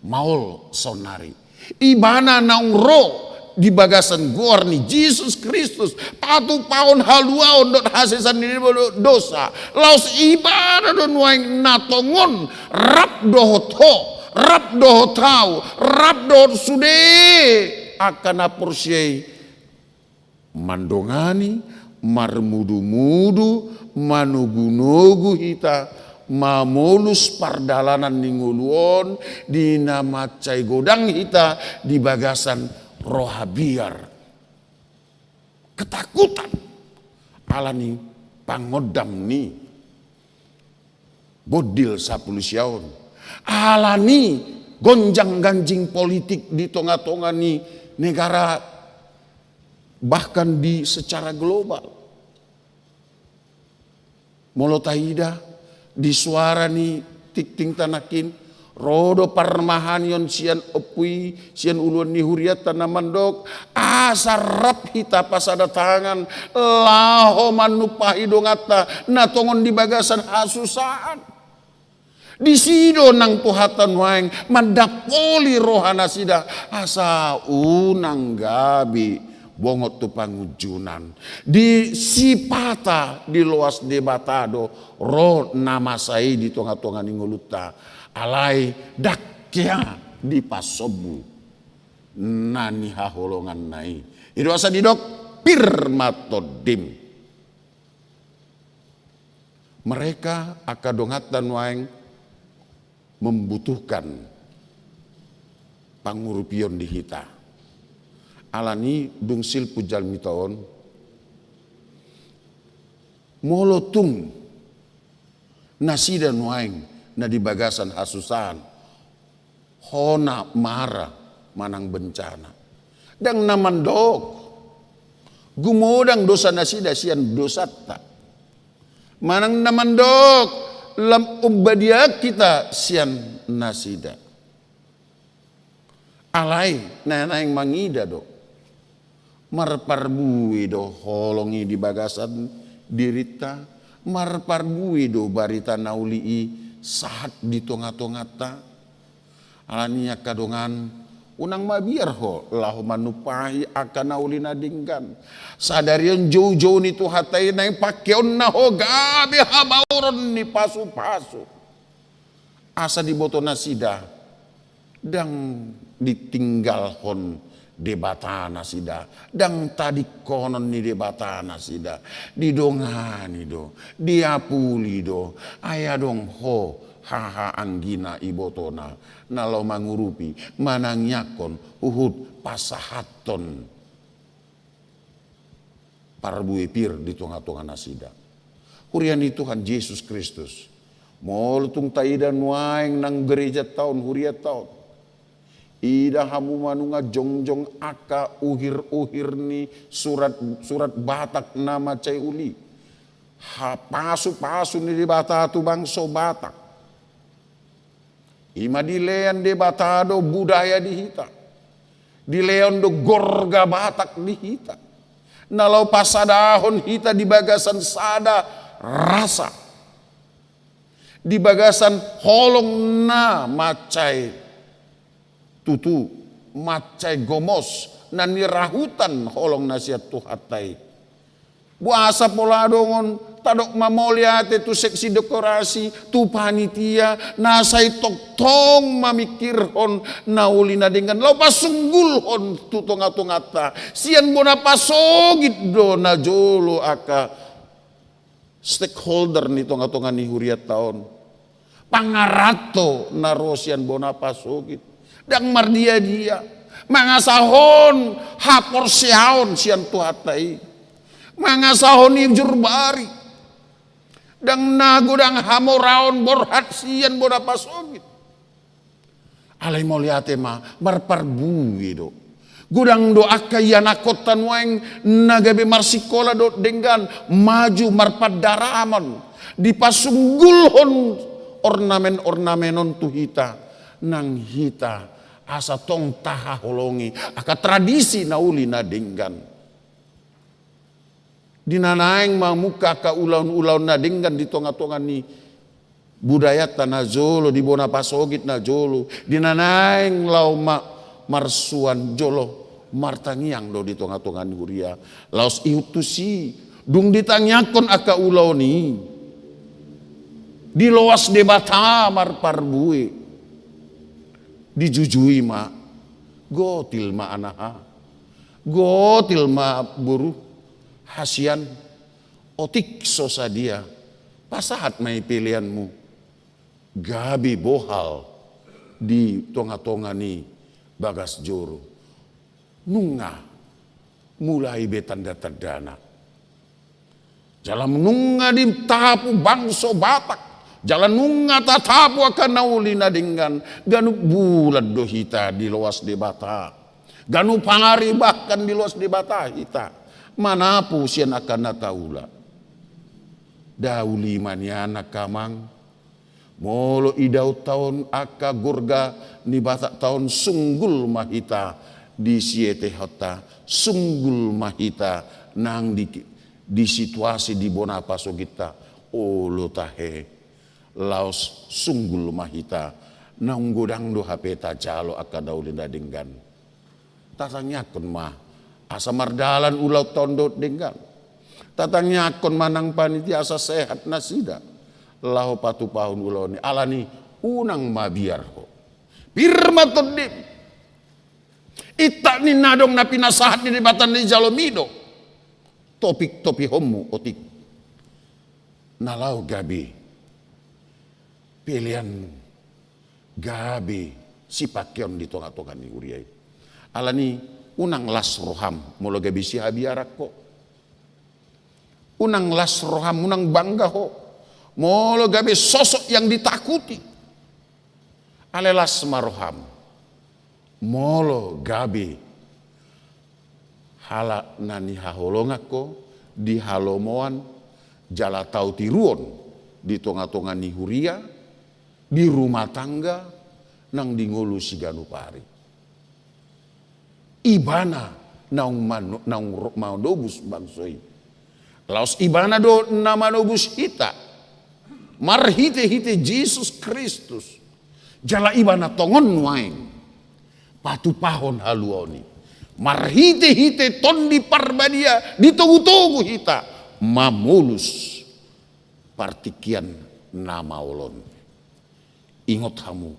maol saonnari. Ibana naung ro di bagasan goar ni Jesus Kristus, patupahon haluaon dohot hasesaan ni dosa. Laos ibana do nuaeng na tongon rap dohot ho, rap dohot hau, rap dohot sude angka na porsea i. Mandongani, marmudu-mudu, manogu-nogu hita, mamolus pardalanan ni ngolu on, di na mansai godang hita di bagasan roha biar, ketakutan, alani pangondam ni bondil sampulu sia on. Alani gonjang-ganjing politik di tonga-tonga ni negara, bahkan di secara global. Molo taida di suara ni tingtingta nangkin, ro do parmahanion sian ompu i, sian uluan ni hurianta na mandok, asa rap hita pasada tangan, laho manumpahi donganta na tongon di bagasan hasusaan. Disi do nang Tuhanta nuaeng mandapoli rohanasida, asa unang gabe bongot tu pangunjunan. Disipata diloas Debata do ro na masa i di tonga-tonga ni ngolunta. Alai ndang hea dipasombu na nihaholonganna i. I do asa didok pir ma tondim. Mereka, angka donganta nuaeng, membutuhkan pangurupion di hita. Alani dung silpu jalmita on, molo tung nasida nuaeng na di bagasan hasusaan, hona mara manang bencana. Ndang na mandok gumodang dosanasida sian dosanta. Manang na mandok lam umbadian hita sian nasida. Alai na naeng mangida do. Marparbue do holong i di bagasan dirinta, marparbue do barita na uli i sahat di tonga-tonganta. Alani angka dongan, unang mabiar ho laho manumpahi angka na uli na denggan. Sadari on jou-jou ni Tuhanta i naeng pangkeonna ho gabe habaoron ni pasu-pasu. Asa diboto nasida, ndang ditinggalhon Debata nasida, ndang tadingkonon ni Debata nasida, didongani do, diapuli do, ai adong ho haha anggina ibotona, na laho mangurupi, manangiangkon, huhut pasahathon parbue pir di tonga-tonga nasida. Huria ni Tuhan Jesus Kristus, molo tung taida nuaeng nang gerejanta on, hurianta on, Ida hamu ma nunga jongjong angka uhir-uhir ni surat, surat Batak na mansai uli. Hapasu-pasu ni Debata tu bangso Batak. I ma dilean Debata do budaya di hita. Dilean do gorga Batak di hita. Na laho pasadahon hita di bagasan sada rasa. Di bagasan holong na mansai tutu, mansai gomos, na nirahutan holong na sian Tuhanta i. Boasa pola adong on, tadok ma mauliate tu seksi dekorasi, tu panitia, na sai tongtong mamingkirhon na uli na denggan, laho pasunggulhon tu tonga-tonganta, sian bona pasogit do na jolo angka stakeholder ni tonga-tonga ni hurianta on. Pangaranto na ro sian bona pasogit. Ndang mardia-dia. Mangasahon haporseaon sian Tuhanta i. Mangasahon ijur bari. Ndang na godang hamoraon borhat sian bona pasogit. Alai mauliate ma, marparbue do. Godang do angka ianakhonta nuaeng na gabe marsikola dohot denggan, maju marpandaramon, dipasunggulhon ornamen-ornamen on tu hita, nang hita asa tong tahaholongi angka tradisi na uli na denggan. Di na naeng mamungka angka ulaon-ulaon na denggan di tonga-tonga ni budayanta na jolo, di bona pasogit na jolo, di na naeng laho ma-, marsuan jolo, martangiang do di tonga-tonga ni huria. Laos ihut tusi, dung ditangiangkon angka ulaon i, diloas Debata marparbue, dijujui ma, gotil ma anaha, gotil ma boru, hasian, otik so sadia, pasahat ma i peleanmu, gabe bohal di tonga-tonga ni bagas joro. Nunga mulai be tanda-tandana. Jala nunga ditapu bangso Batak, jala nunga tatapu angka na uli na denggan, ganup bulan do hita diloas Debata. Ganup ari bahkan diloas Debata hita manapu sian angka na taula. Dauli ma nian angka amang. Molo idaonta on angka gorga ni Batakta on, sunggul ma hita di sietehonta, sunggul ma hita nang di, di situasi di bona pasogitta, olo tahe. Laos sunggul ma hita, naung godang do hape tajalo angka na uli na denggan. Tatangiangkon ma asa mardalan ulaonta on dohot denggan. Tatangiangkon ma nang panitia asa sehat nasida laho patupahon ulaon i, alani unang mabiar ho. Pir ma tondim. Intap ni na adong na pinasahat ni Debata na dijalomi do. Topik-topihonmu otik na laho gabe peleanmu, gabe sipangkeon di tonga-tonga ni huria i. Alani unang las roham molo gabe sihabiaran ho. Unang las roham, unang bangga ho molo gabe sosok yang ditakuti. Alai las ma roham molo gabe halak na nihaholongan ho, di halomoan jala tau tiruon di tonga-tonga ni huria, di rumah tangga, nang di ngolu siganup ari. Ibana naung mano-, naung ro-, manobus bangso i. Laos Ibana do na manobus hita marhite-hite Jesus Kristus. Jala Ibana tongon nuaeng patupahon haluaon i marhite-hite Tondi Parbadia, ditogu-togu hita mamolus partingkian na maol on. Ingot hamu,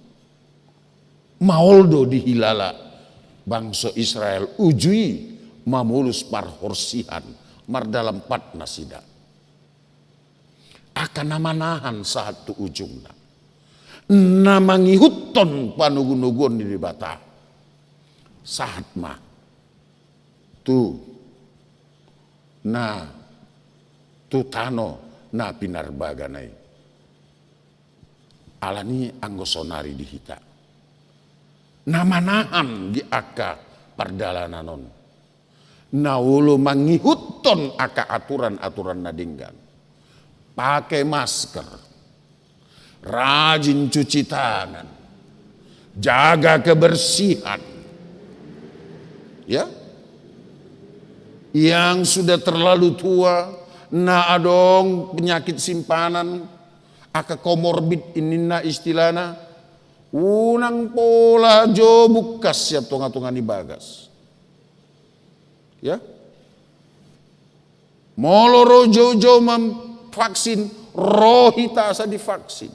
maol do dihilala bangso Israel uju i mamolus parhorsihan, mardalan pat nasida. Angka na manahan sahat tu ujungna, na mangihuthon panogu-noguon ni Debata sahat ma tu na, tu tano na pinarbagana i. Alani anggo saonari di hita, na manahan di angka pardalanan on, na olo mangihuthon angka aturan-aturan na denggan. Pake masker, rajin cuci tangan, jaga kebersihan. Ya. Yang sudah terlalu tua, na adong penyakit simpanan, angka komorbid ninna istilahna, unang pola jo bungkas sian tonga-tonga ni bagas. Ya. Molo ro jou-jou mamvaksin, ro hita asa divaksin.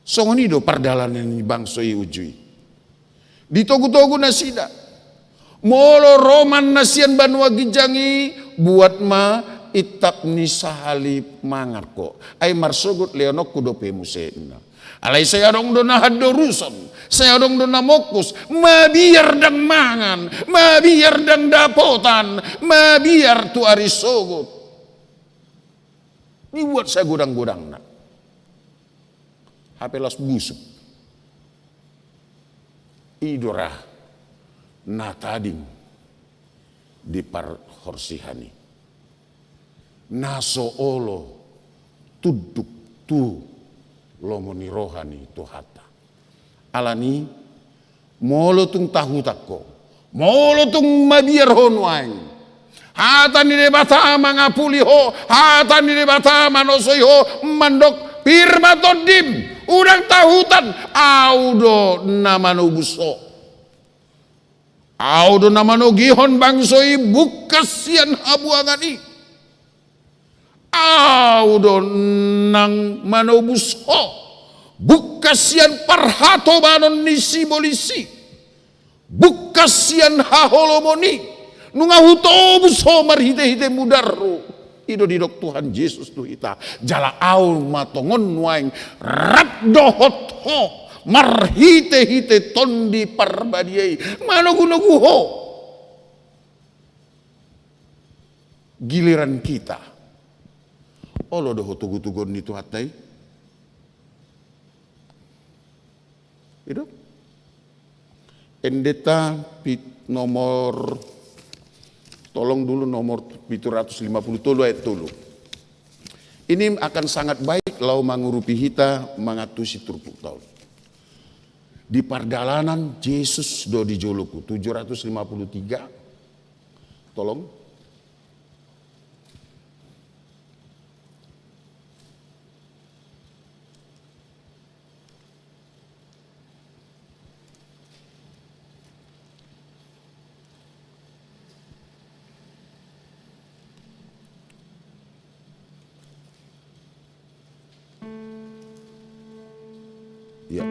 Songon i do pardalanan ni bangso i uju i. Ditogu-togu nasida. Molo ro manna sian banua ginjang i, buat ma intap ni sahali mangan ho. Ai marsogot lehononku dope muse, ninna. Alai sai adong do na handoruson, sai adong do na mongkus, mabiar ndang mangan, mabiar ndang dapotan, mabiar tu ari sogot. Dibuat sagodang-godangna. Hape las busuk. I do ra na tading di parhorsihan i, na so olo tunduk tu lomo ni roha ni Tuhanta. Alani, molo tung tahutan ho, molo tung mabiar ho nuaeng, hata ni Debata mangapuli ho, hata ni Debata manosoi ho, mandok, pir ma tondim, unang tahutan, Au do na manobus ho. Au do na manogihon bangso i bungkas sian habuangan i. Au do nang manobus ho bungkas sian parhatobanon ni sibolis i, bungkas sian haholomon i, nunga hutobus ho marhite-hite mudarhu. I do didok Tuhan Jesus tu hita, jala Au ma tongon nuaeng rap dohot ho marhite-hite Tondi Parbadia i manogu-nogu ho. Giliran kita, olo do ho togu-toguon ni Tuhanta i? I do. Endenta pit-, nomor, tolong dulu, nomor pitu ratus lima puluh tolu ayat tolu. Ini akan sangat baik laho mangurupi hita mangantusi turpukta on. Di pardalanan Jesus do di joloku, tujuh ratus lima puluh tiga. Tolong. Ya.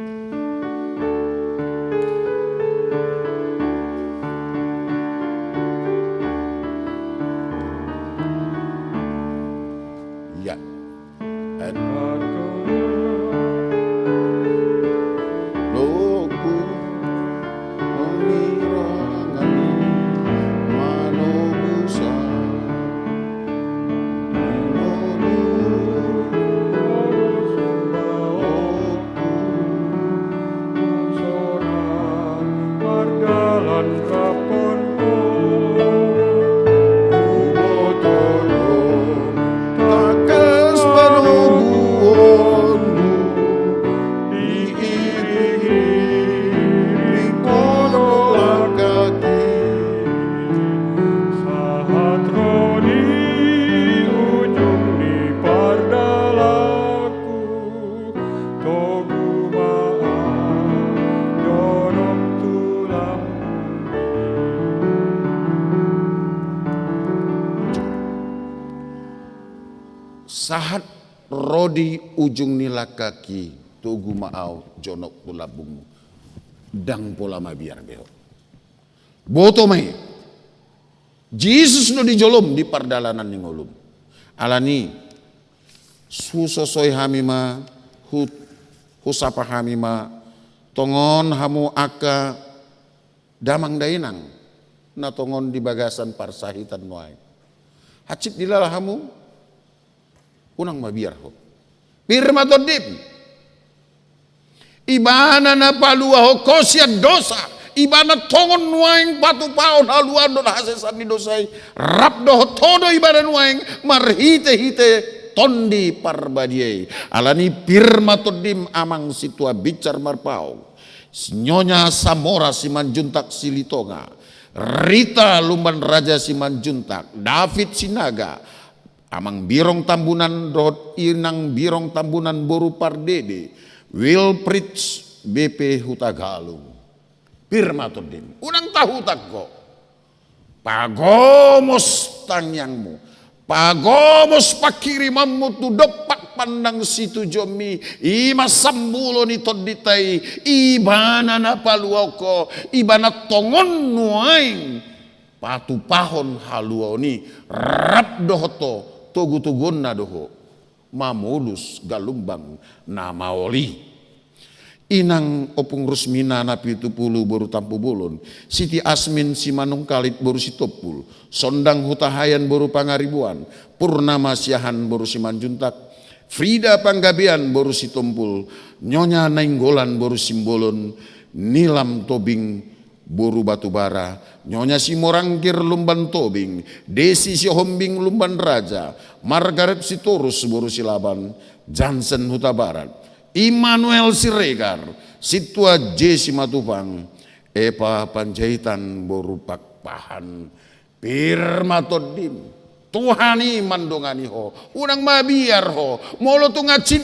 Ya. Sahat ro di ujung ni pardalanan. Togu ma au jonok tu lambungmi. Sahat ro di ujung ni langkangki, togu ma au jonok tu lambungmu. Ndang pola mabiar be ho. Boto ma i. Jesus do di jolom di pardalanan ni ngolum. Alani, husosoi hami ma, hu-, husapa hami ma, tongon hamu angka damang dainang na tongon di bagasan parsahitan nuaeng. Hansit dilala hamu, unang mabiar ho. Pir ma tondim. Ibana na paluahon ho sian dosa, Ibana tongon nuaeng patupahon haluaon dohot hasesaan ni dosa i. Rap dohot ho do Ibana nuaeng marhitehite Tondi Parbadia i. Alani pir ma tondim, Amang Sintua Bincar Marpaung, Nyonya Samora Simanjuntak Silitonga, Rita Lumban Raja Simanjuntak, David Sinaga, Amang Birong Tambunan dohot Inang Birong Tambunan boru Pardede, Wilfried B P Hutagalung. Pir ma tondim, unang tahutan ho. Pagomos tangiangmu, pagomos panghirimanmu tu dompak pandang situjuonmi, i ma sambulon ni tondinta i. Ibana na paluahon ho, Ibana tongon nuaeng patupahon haluaon i. Rap dohot ho, togutoguonna do ho mamolus galumbang na maol i. Inang Ompung Rusmina Napitupulu boru Tampubolon, Siti Asmin Simanungkalit boru Sitompul, Sondang Hutahaean boru Pangaribuan, Purnama Siahaan boru Simanjuntak, Frida Panggabean boru Sitompul, Nyonya Nainggolan boru Simbolon, Nilam Tobing boru Batubara, Nyonya Simorangkir Lumban Tobing, Desi Sihombing Lumban Raja, Margaret Sitorus boru Silaban, Jansen Hutabarat, Immanuel Siregar, Sintua J Simatupang, Epa Panjaitan boru Pakpahan. Pir ma tondim, Tuhan i mandongani ho. Unang mabiar ho. Molo tung hansit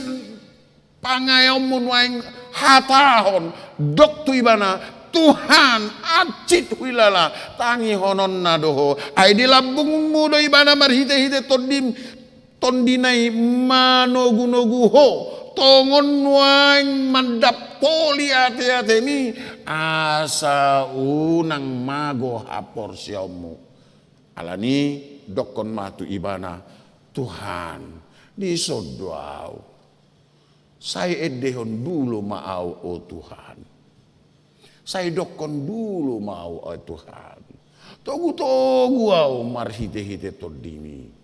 pangaeonmu nuaeng, hatahon, dok tu Ibana: Tuhan, hansit huilala, tangihononna do ho. Ai di lambungmu do Ibana marhitehite tondim, tondina i manogunogu ho, tongon nuaeng mandampoli ateatemi, asa unang mago haporseaonmu. Alani dokkon ma tu Ibana: Tuhan, dison do ahu. Sai endehon dulu ma ahu, o Tuhan. Sai dokkon dulu ma ahu, o Tuhan. Togutogu ahu marhitehite tondimi.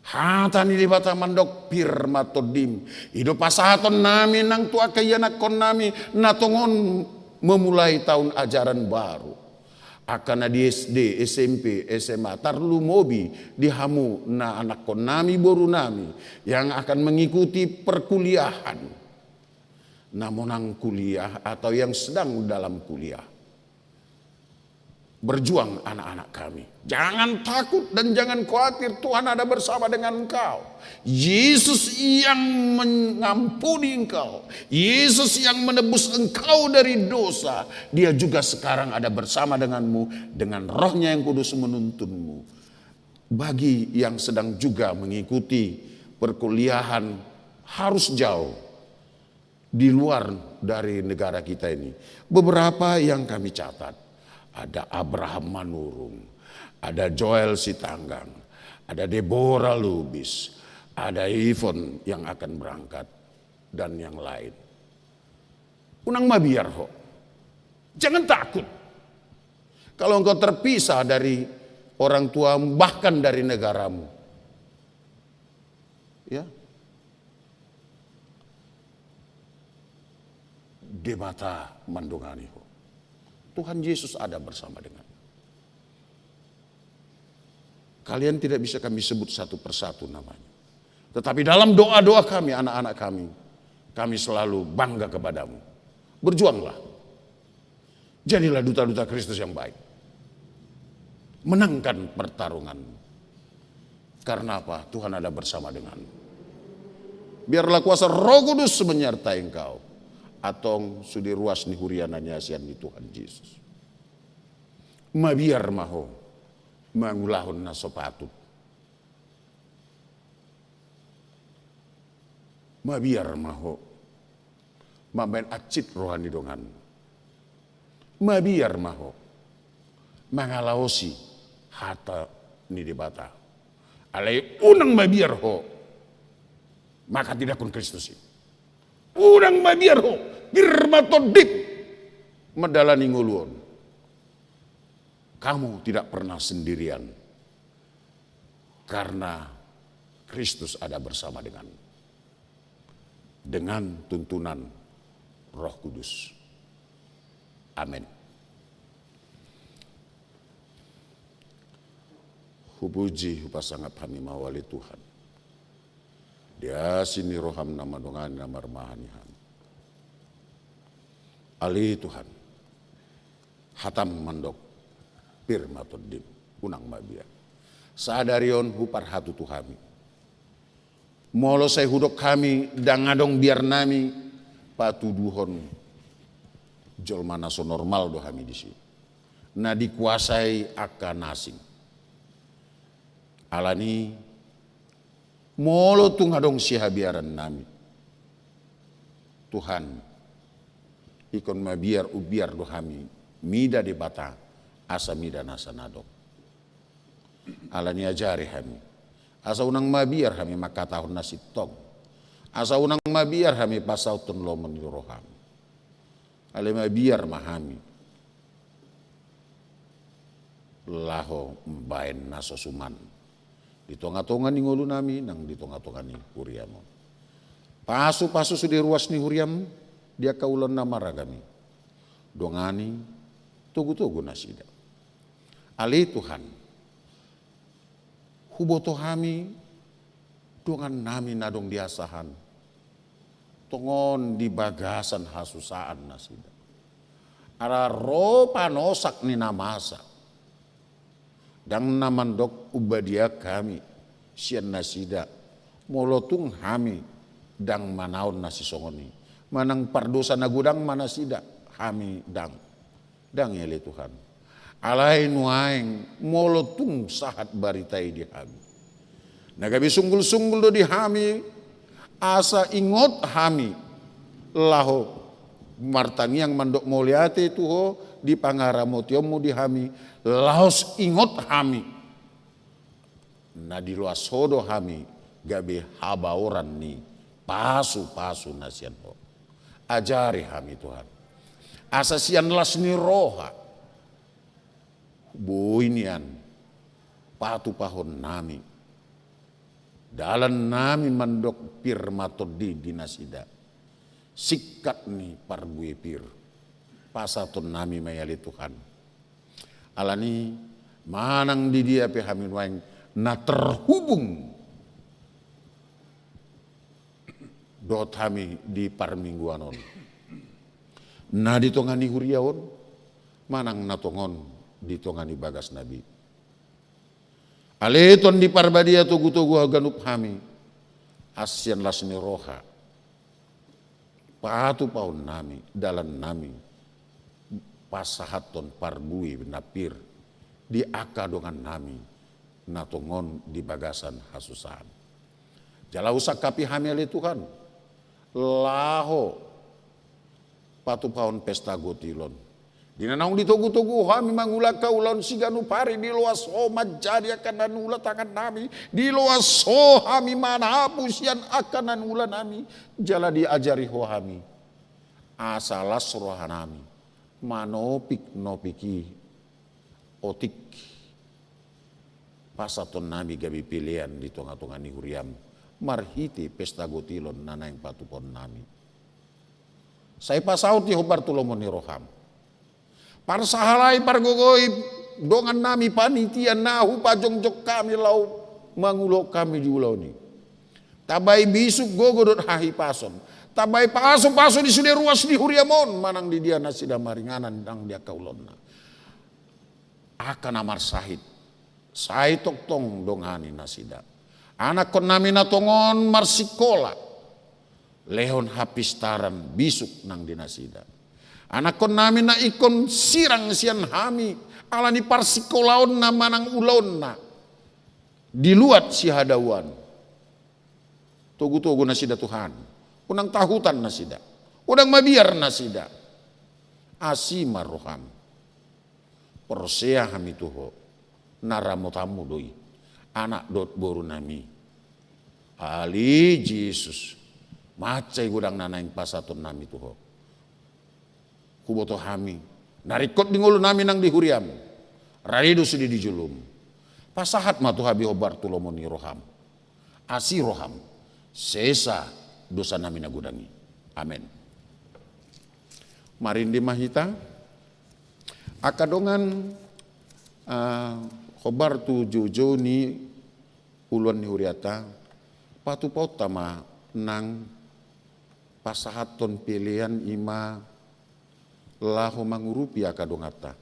Hata ni Debata mandok: Pir ma tondim. I do pasahatonnami nang tu angka ianakkonnami na tongon memulai tahun ajaran baru. Angka na di S D, S M P, S M A, tarlumobi di hamu na anakkonnami, borunami, yang akan mengikuti perkuliahan. Na monang kuliah atau yang sedang dalam kuliah. Berjuang anak-anak kami. Jangan takut dan jangan khawatir, Tuhan ada bersama dengan engkau. Yesus yang mengampuni engkau, Yesus yang menebus engkau dari dosa, Dia juga sekarang ada bersama denganmu, dengan Roh-Nya yang Kudus menuntunmu. Bagi yang sedang juga mengikuti perkuliahan harus jauh di luar dari negara kita ini, beberapa yang kami catat, ada Abraham Manurung, ada Joel Sitanggang, ada Deborah Lubis, ada Yvonne yang akan berangkat, dan yang lain. Unang mabiar ho. Jangan takut. Kalau engkau terpisah dari orang tuamu, bahkan dari negaramu, ya, Debata mandongani ho. Tuhan Yesus ada bersama dengan. Kalian tidak bisa kami sebut satu persatu namanya. Tetapi dalam doa-doa kami, anak-anak kami, kami selalu bangga kepadamu. Berjuanglah. Jadilah duta-duta Kristus yang baik. Menangkan pertarungan. Karena apa? Tuhan ada bersama denganmu. Biarlah kuasa Roh Kudus menyertai engkau. Antong sude ruas ni huria na niasian ni Tuhan Yesus. Mabiar ma ho mangulahon na so patut. Mabiar ma ho mambaen hansit roha ni donganmu. Mabiar ma ho mangalaosi hata ni Debata. Alai unang mabiar ho mangkatidakkon Kristus i. Unang mabiar ho, pir ma tondim mandalani ngolu on. Kamu tidak pernah sendirian. Karena Kristus ada bersama denganmu. Dengan tuntunan Roh Kudus. Amen. Hupuji, hupasangap hami ma Ho ale Tuhan, di asi ni roham na mandongani, na marmahani hami. Ale Tuhan, hatam mandok pir ma tondim, unang mabiar. Sadari on huparhatutu hami. Molo sai hudok hami ndang adong biarnami, patuduhon jolma na so normal do hami disi, na dikuasai angka na asing. Alani, molo tung adong sihabiarannami, Tuhan, ingkon mabiar umbiar do hami mida Debata, asa mida nasa na adong. Alani, ajari hami, asa unang mabiar hami mangkatahon na sintong, asa unang mabiar hami pasahathon lomo ni roham. Alai mabiar ma hami laho mambahen na so suman di tongatonga ni ngolunami nang di tongatonga ni huriam on. Pasupasu sude ruas ni huriam di angka ulaon na maragam i. Dongani togutogu nasida. Ale Tuhan, huboto hami dongannami na adong di asahan, tongon di bagasan hasusaan nasida. Ala ro panosak ni na masa, ndang na mandok umbadiak hami sian nasida, molo tung hami ndang manaon na sisongon i. Manang pardosa na godang ma nasida, hami ndang. Ndang i ale Tuhan. Alai nuaeng molo tung sahat barita i di hami, na gabe sunggulsunggul do di hami, asa ingot hami laho martangiang mandok mauliate tu Ho di pangaramotionmu di hami, laos ingot hami na diloas Ho do hami gabe habaoran ni pasupasu na sian Ho. Ajari hami Tuhan, asa sian las ni roha boi nian patupahonnami dalannami mandok pir ma tondi di nasida, singkat ni parbue pir. Pasahatonnami ma i ale Tuhan. Alani, manang di dia pe hami nuaeng na terhubung dohot hami di parmingguan on, na di tonga ni huria on, manang na tongon di tonga ni bagas nabi, ale Tondi Parbadia, togutogu haganup hami, asa sian las ni roha patupahonnami dalannami pasahathon parbue na pir di angka dongannami na tongon di bagasan hasusaan. Jala husangkapi hami ale Tuhan laho patupahon pesta gotil on. Di na naung ditogutogu hami mangula angka ulaon siganup ari, diloas Ho manjadi angka na niula tangannami, diloas Ho hami manapu sian angka na niulanami, jala diajari Ho hami asa las rohanami manopiknopik i otik pasahatonnami gabe pelean di tongatonga ni huriam marhite pesta gotil on na naeng patupahonnami. Sai pasaut i hombar tu lomo ni roham. Parsahalai, pargogoi dongannami panitia na hupajongjong hami laho mangulahon hami di ulaon i. Tambai bisuk gogo dohot hahipason. Tambai pasupasu di sude ruas ni huriam on manang di dia nasida maringanan nang di angka ulaonna. Angka na marsahit, sai tongtong dongani nasida. Anakkonnami na tongon marsikola, lehon hapistaran bisuk nang di nasida. Anakkonnami na ingkon sirang sian hami ala ni parsikolaonna manang ulaonna di luat sihadauan, togutogu nasida Tuhan. Unang tahutan nasida, unang mabiar nasida. Asi ma roham. Porsea hami tu Ho, na ramotanmu do i, anak dohot borunami. Ale Jesus, mansai godang na naeng pasahatonnami tu Ho. Huboto hami na ringkot di ngolunami nang di huriam, rade do sude di jolom. Pasahat ma tu hami hombar tu lomo ni roham. Asi roham, sesa dosanami na godang i. Amen. Marende ma hita. Angka dongan, ah, hombar tu joujou ni uluan ni hurianta, patupaonta ma nang pasahathon pelean i ma laho mangurupi angka donganta.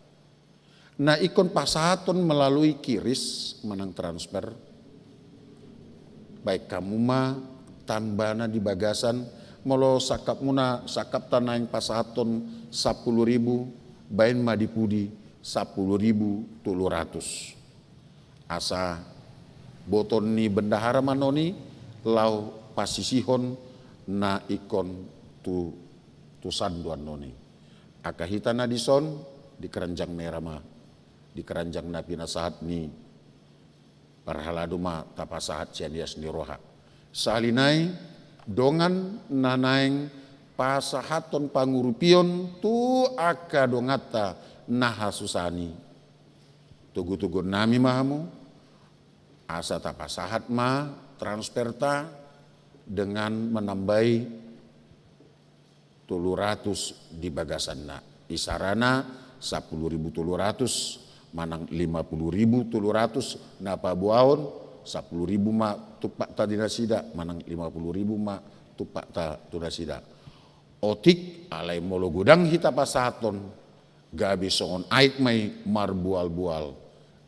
Na ingkon pasahathon melalui kiris manang transfer, baen hamu ma tambana di bagasan, molo sangkapmuna, sangkapta naeng pasahathon sampulu ribu, baen ma di pudi sampulu ribu tolu ratus. Asa botoon ni bendahara ma non i laho pasisihon na ingkon tu, tu sanduan non i. Angka hita na dison di keranjang merah ma, di keranjang na pinasahat ni parhalado ma tapasahat sian ias ni roha. Sahali nai dongan na naeng pasahathon pangurupion tu angka donganta na hasusaan i, togutoguon nami ma hamu, asa tapasahat ma transferta dengan menambai tolu ratus di bagasanna. Isarana sampulu ribu tolu ratus manang lima pulu ribu tolu ratus na paboaon, sampulu ribu ma tumpakta di nasida manang lima pulu ribu ma tumpakta tu nasida. Otik, alai molo godang hita pasahathon, gabe songon aek ma i marboalboal,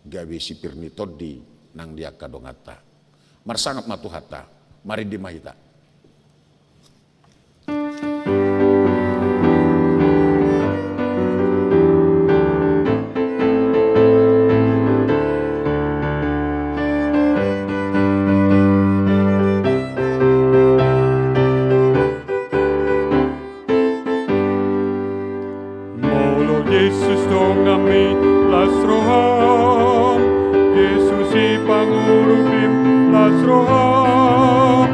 gabe sipir ni tondi nang di angka donganta. Marsangap ma Tuhanta. Marende ma hita. Molo Jesus donganmi, las roham. Jesus i pangurupim, las roham.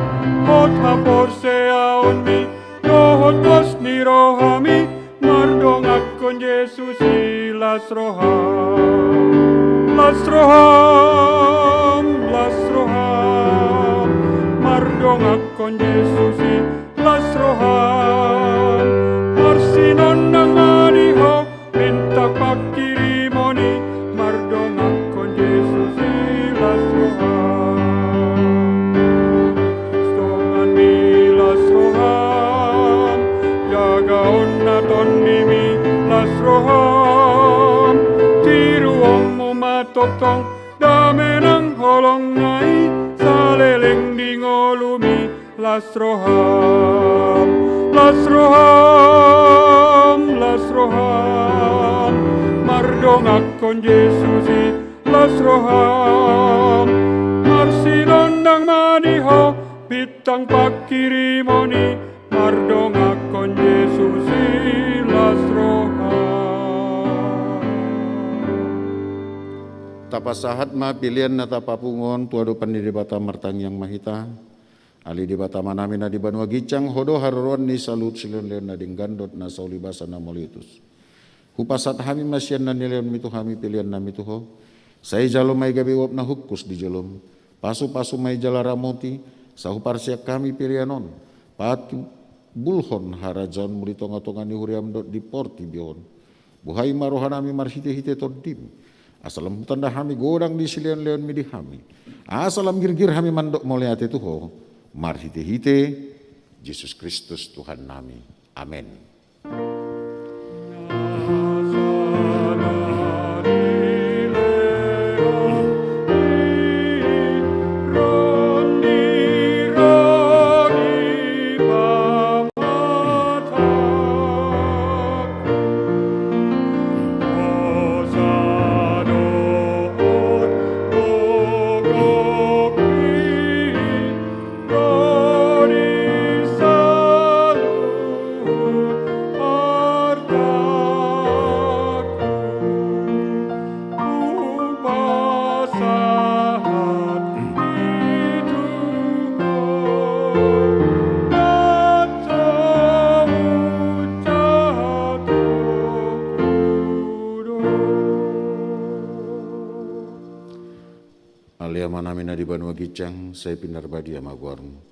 Hot haporseaonmi dohot pos ni rohami, mardongankon Jesus i, las roham. Las roham, las roham, mardongankon Jesus i, las roham. Marsinondang ma di ho bintang pangkirimon i, mardongankon Jesus i, las roham. Donganmi, las roham. Jagaonna tondimi, las roham. Tiruonmu ma tongtong dame nang holongna i, saleleng di ngolumi, las roham. Las roham, las roham, mardongankon Jesus i, las roham. Marsinondang ma di ho bintang pangkirimon i, mardongankon Jesus i, las roham. Tapasahat ma pelean na tapapungu on tu adopan ni Debata. Martangiang ma hita. Ale Debata Amanami na di banua ginjang, Ho do haroroan ni saluhut silehonlehon na denggan dohot na sauli basa na mauliutus. Hupasahat hami ma sian na nilehonmi tu hami pelean nami tu Ho. Sai jalo ma i gabe uap na hungkus di jolom. Pasupasu ma i jala ramoti, sai huparsian hami pelean on. Patibulhon harajaonmu di tongatonga ni huriam dohot di portibi on. Buhai ma rohanami marhitehite tondim. Asa lam hutanda hami godang ni silehonlehonmi di hami. Asa lam girgir hami mandok mauliate tu Ho. Marhitehite Jesus Kristus Tuhannami. Amen. Ale Amanami na di banua ginjang, sai pinarbadia ma goarmu.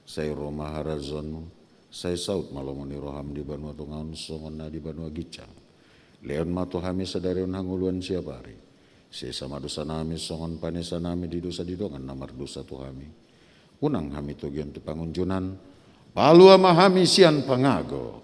Sai ro ma harajaonmu. Sai saut ma lomo ni roham di banua tonga on songon na di banua ginjang. Lehon ma tu hami sadari on hangoluan siapari. Sesa ma dosanami songon panesanami di dosa di dongan na mardosa tu hami. Unang hami togion tu pangunjunan, palua ma hami sian pangago.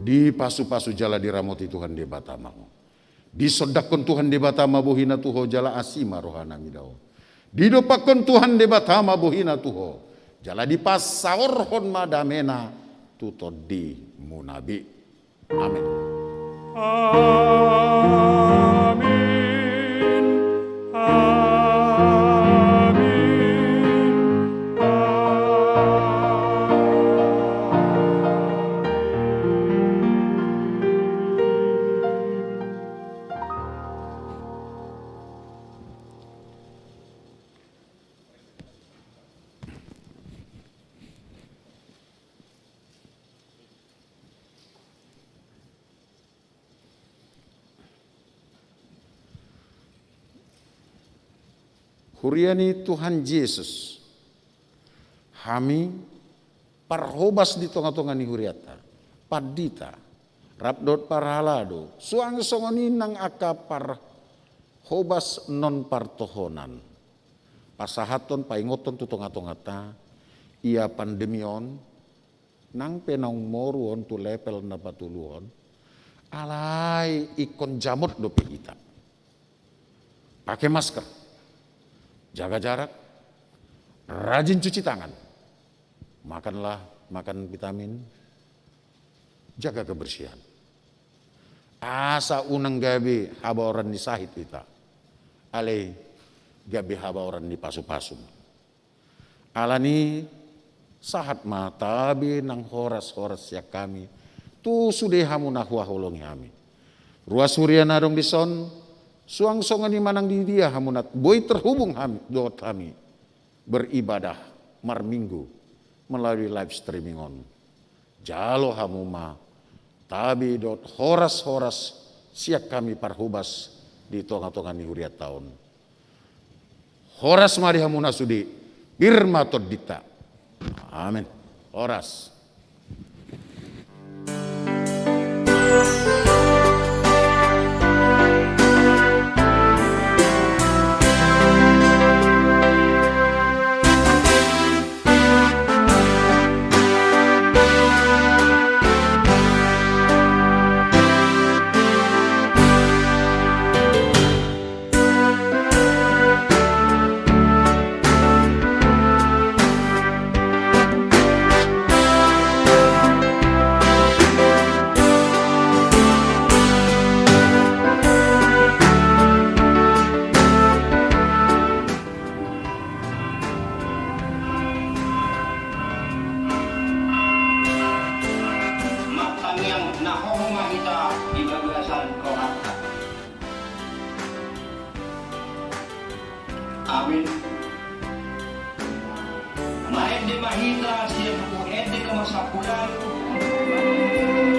Dipasupasu jala diramoti Tuhan Debata ma ho. Disondangkon Tuhan Debata ma bohina tu ho jala asi ma rohana mida ho. Didompakkon Tuhan Debata ma bohina tu ho jala dipasaorhon ma damena tu tondimuna be. Amen. Amen. Amen. Amen. Huria ni Tuhan Jesus, hami parhobas di tongatonga ni hurianta, pandita, rap dohot parhalado, suang songon i nang angka parhobas non partohonan. Pasahathon, paingothon tu tongatonganta, ia pandemi on, nang pe naung moru on tu level na patoluhon, alai ingkon jamot dope hita. Pake masker, jaga jarak, rajin cuci tangan, makanlah, makan vitamin, jaga kebersihan. Asa unang gabe habaoran ni sahit hita, alai gabe habaoran ni pasupasu. Alani sahat ma tabi nang horashoras sian hami tu sude hamu na huhaholongi hami. Ruas huria na adong dison, suang songon i ma nang di dia hamu na boi terhubung hami dohot hami beribadah marminggu melalui live streaming on. Jalo hamu ma tabi dohot horashoras sian hami parhobas di tongatonga ni hurianta on. Horas ma di hamuna sude, pir ma tondinta. Amen. Horas. Martangiang na hohom ma hita di bagasan rohanta. Amin. Marende ma hita sian Buku Ende halaman sampulu ualu.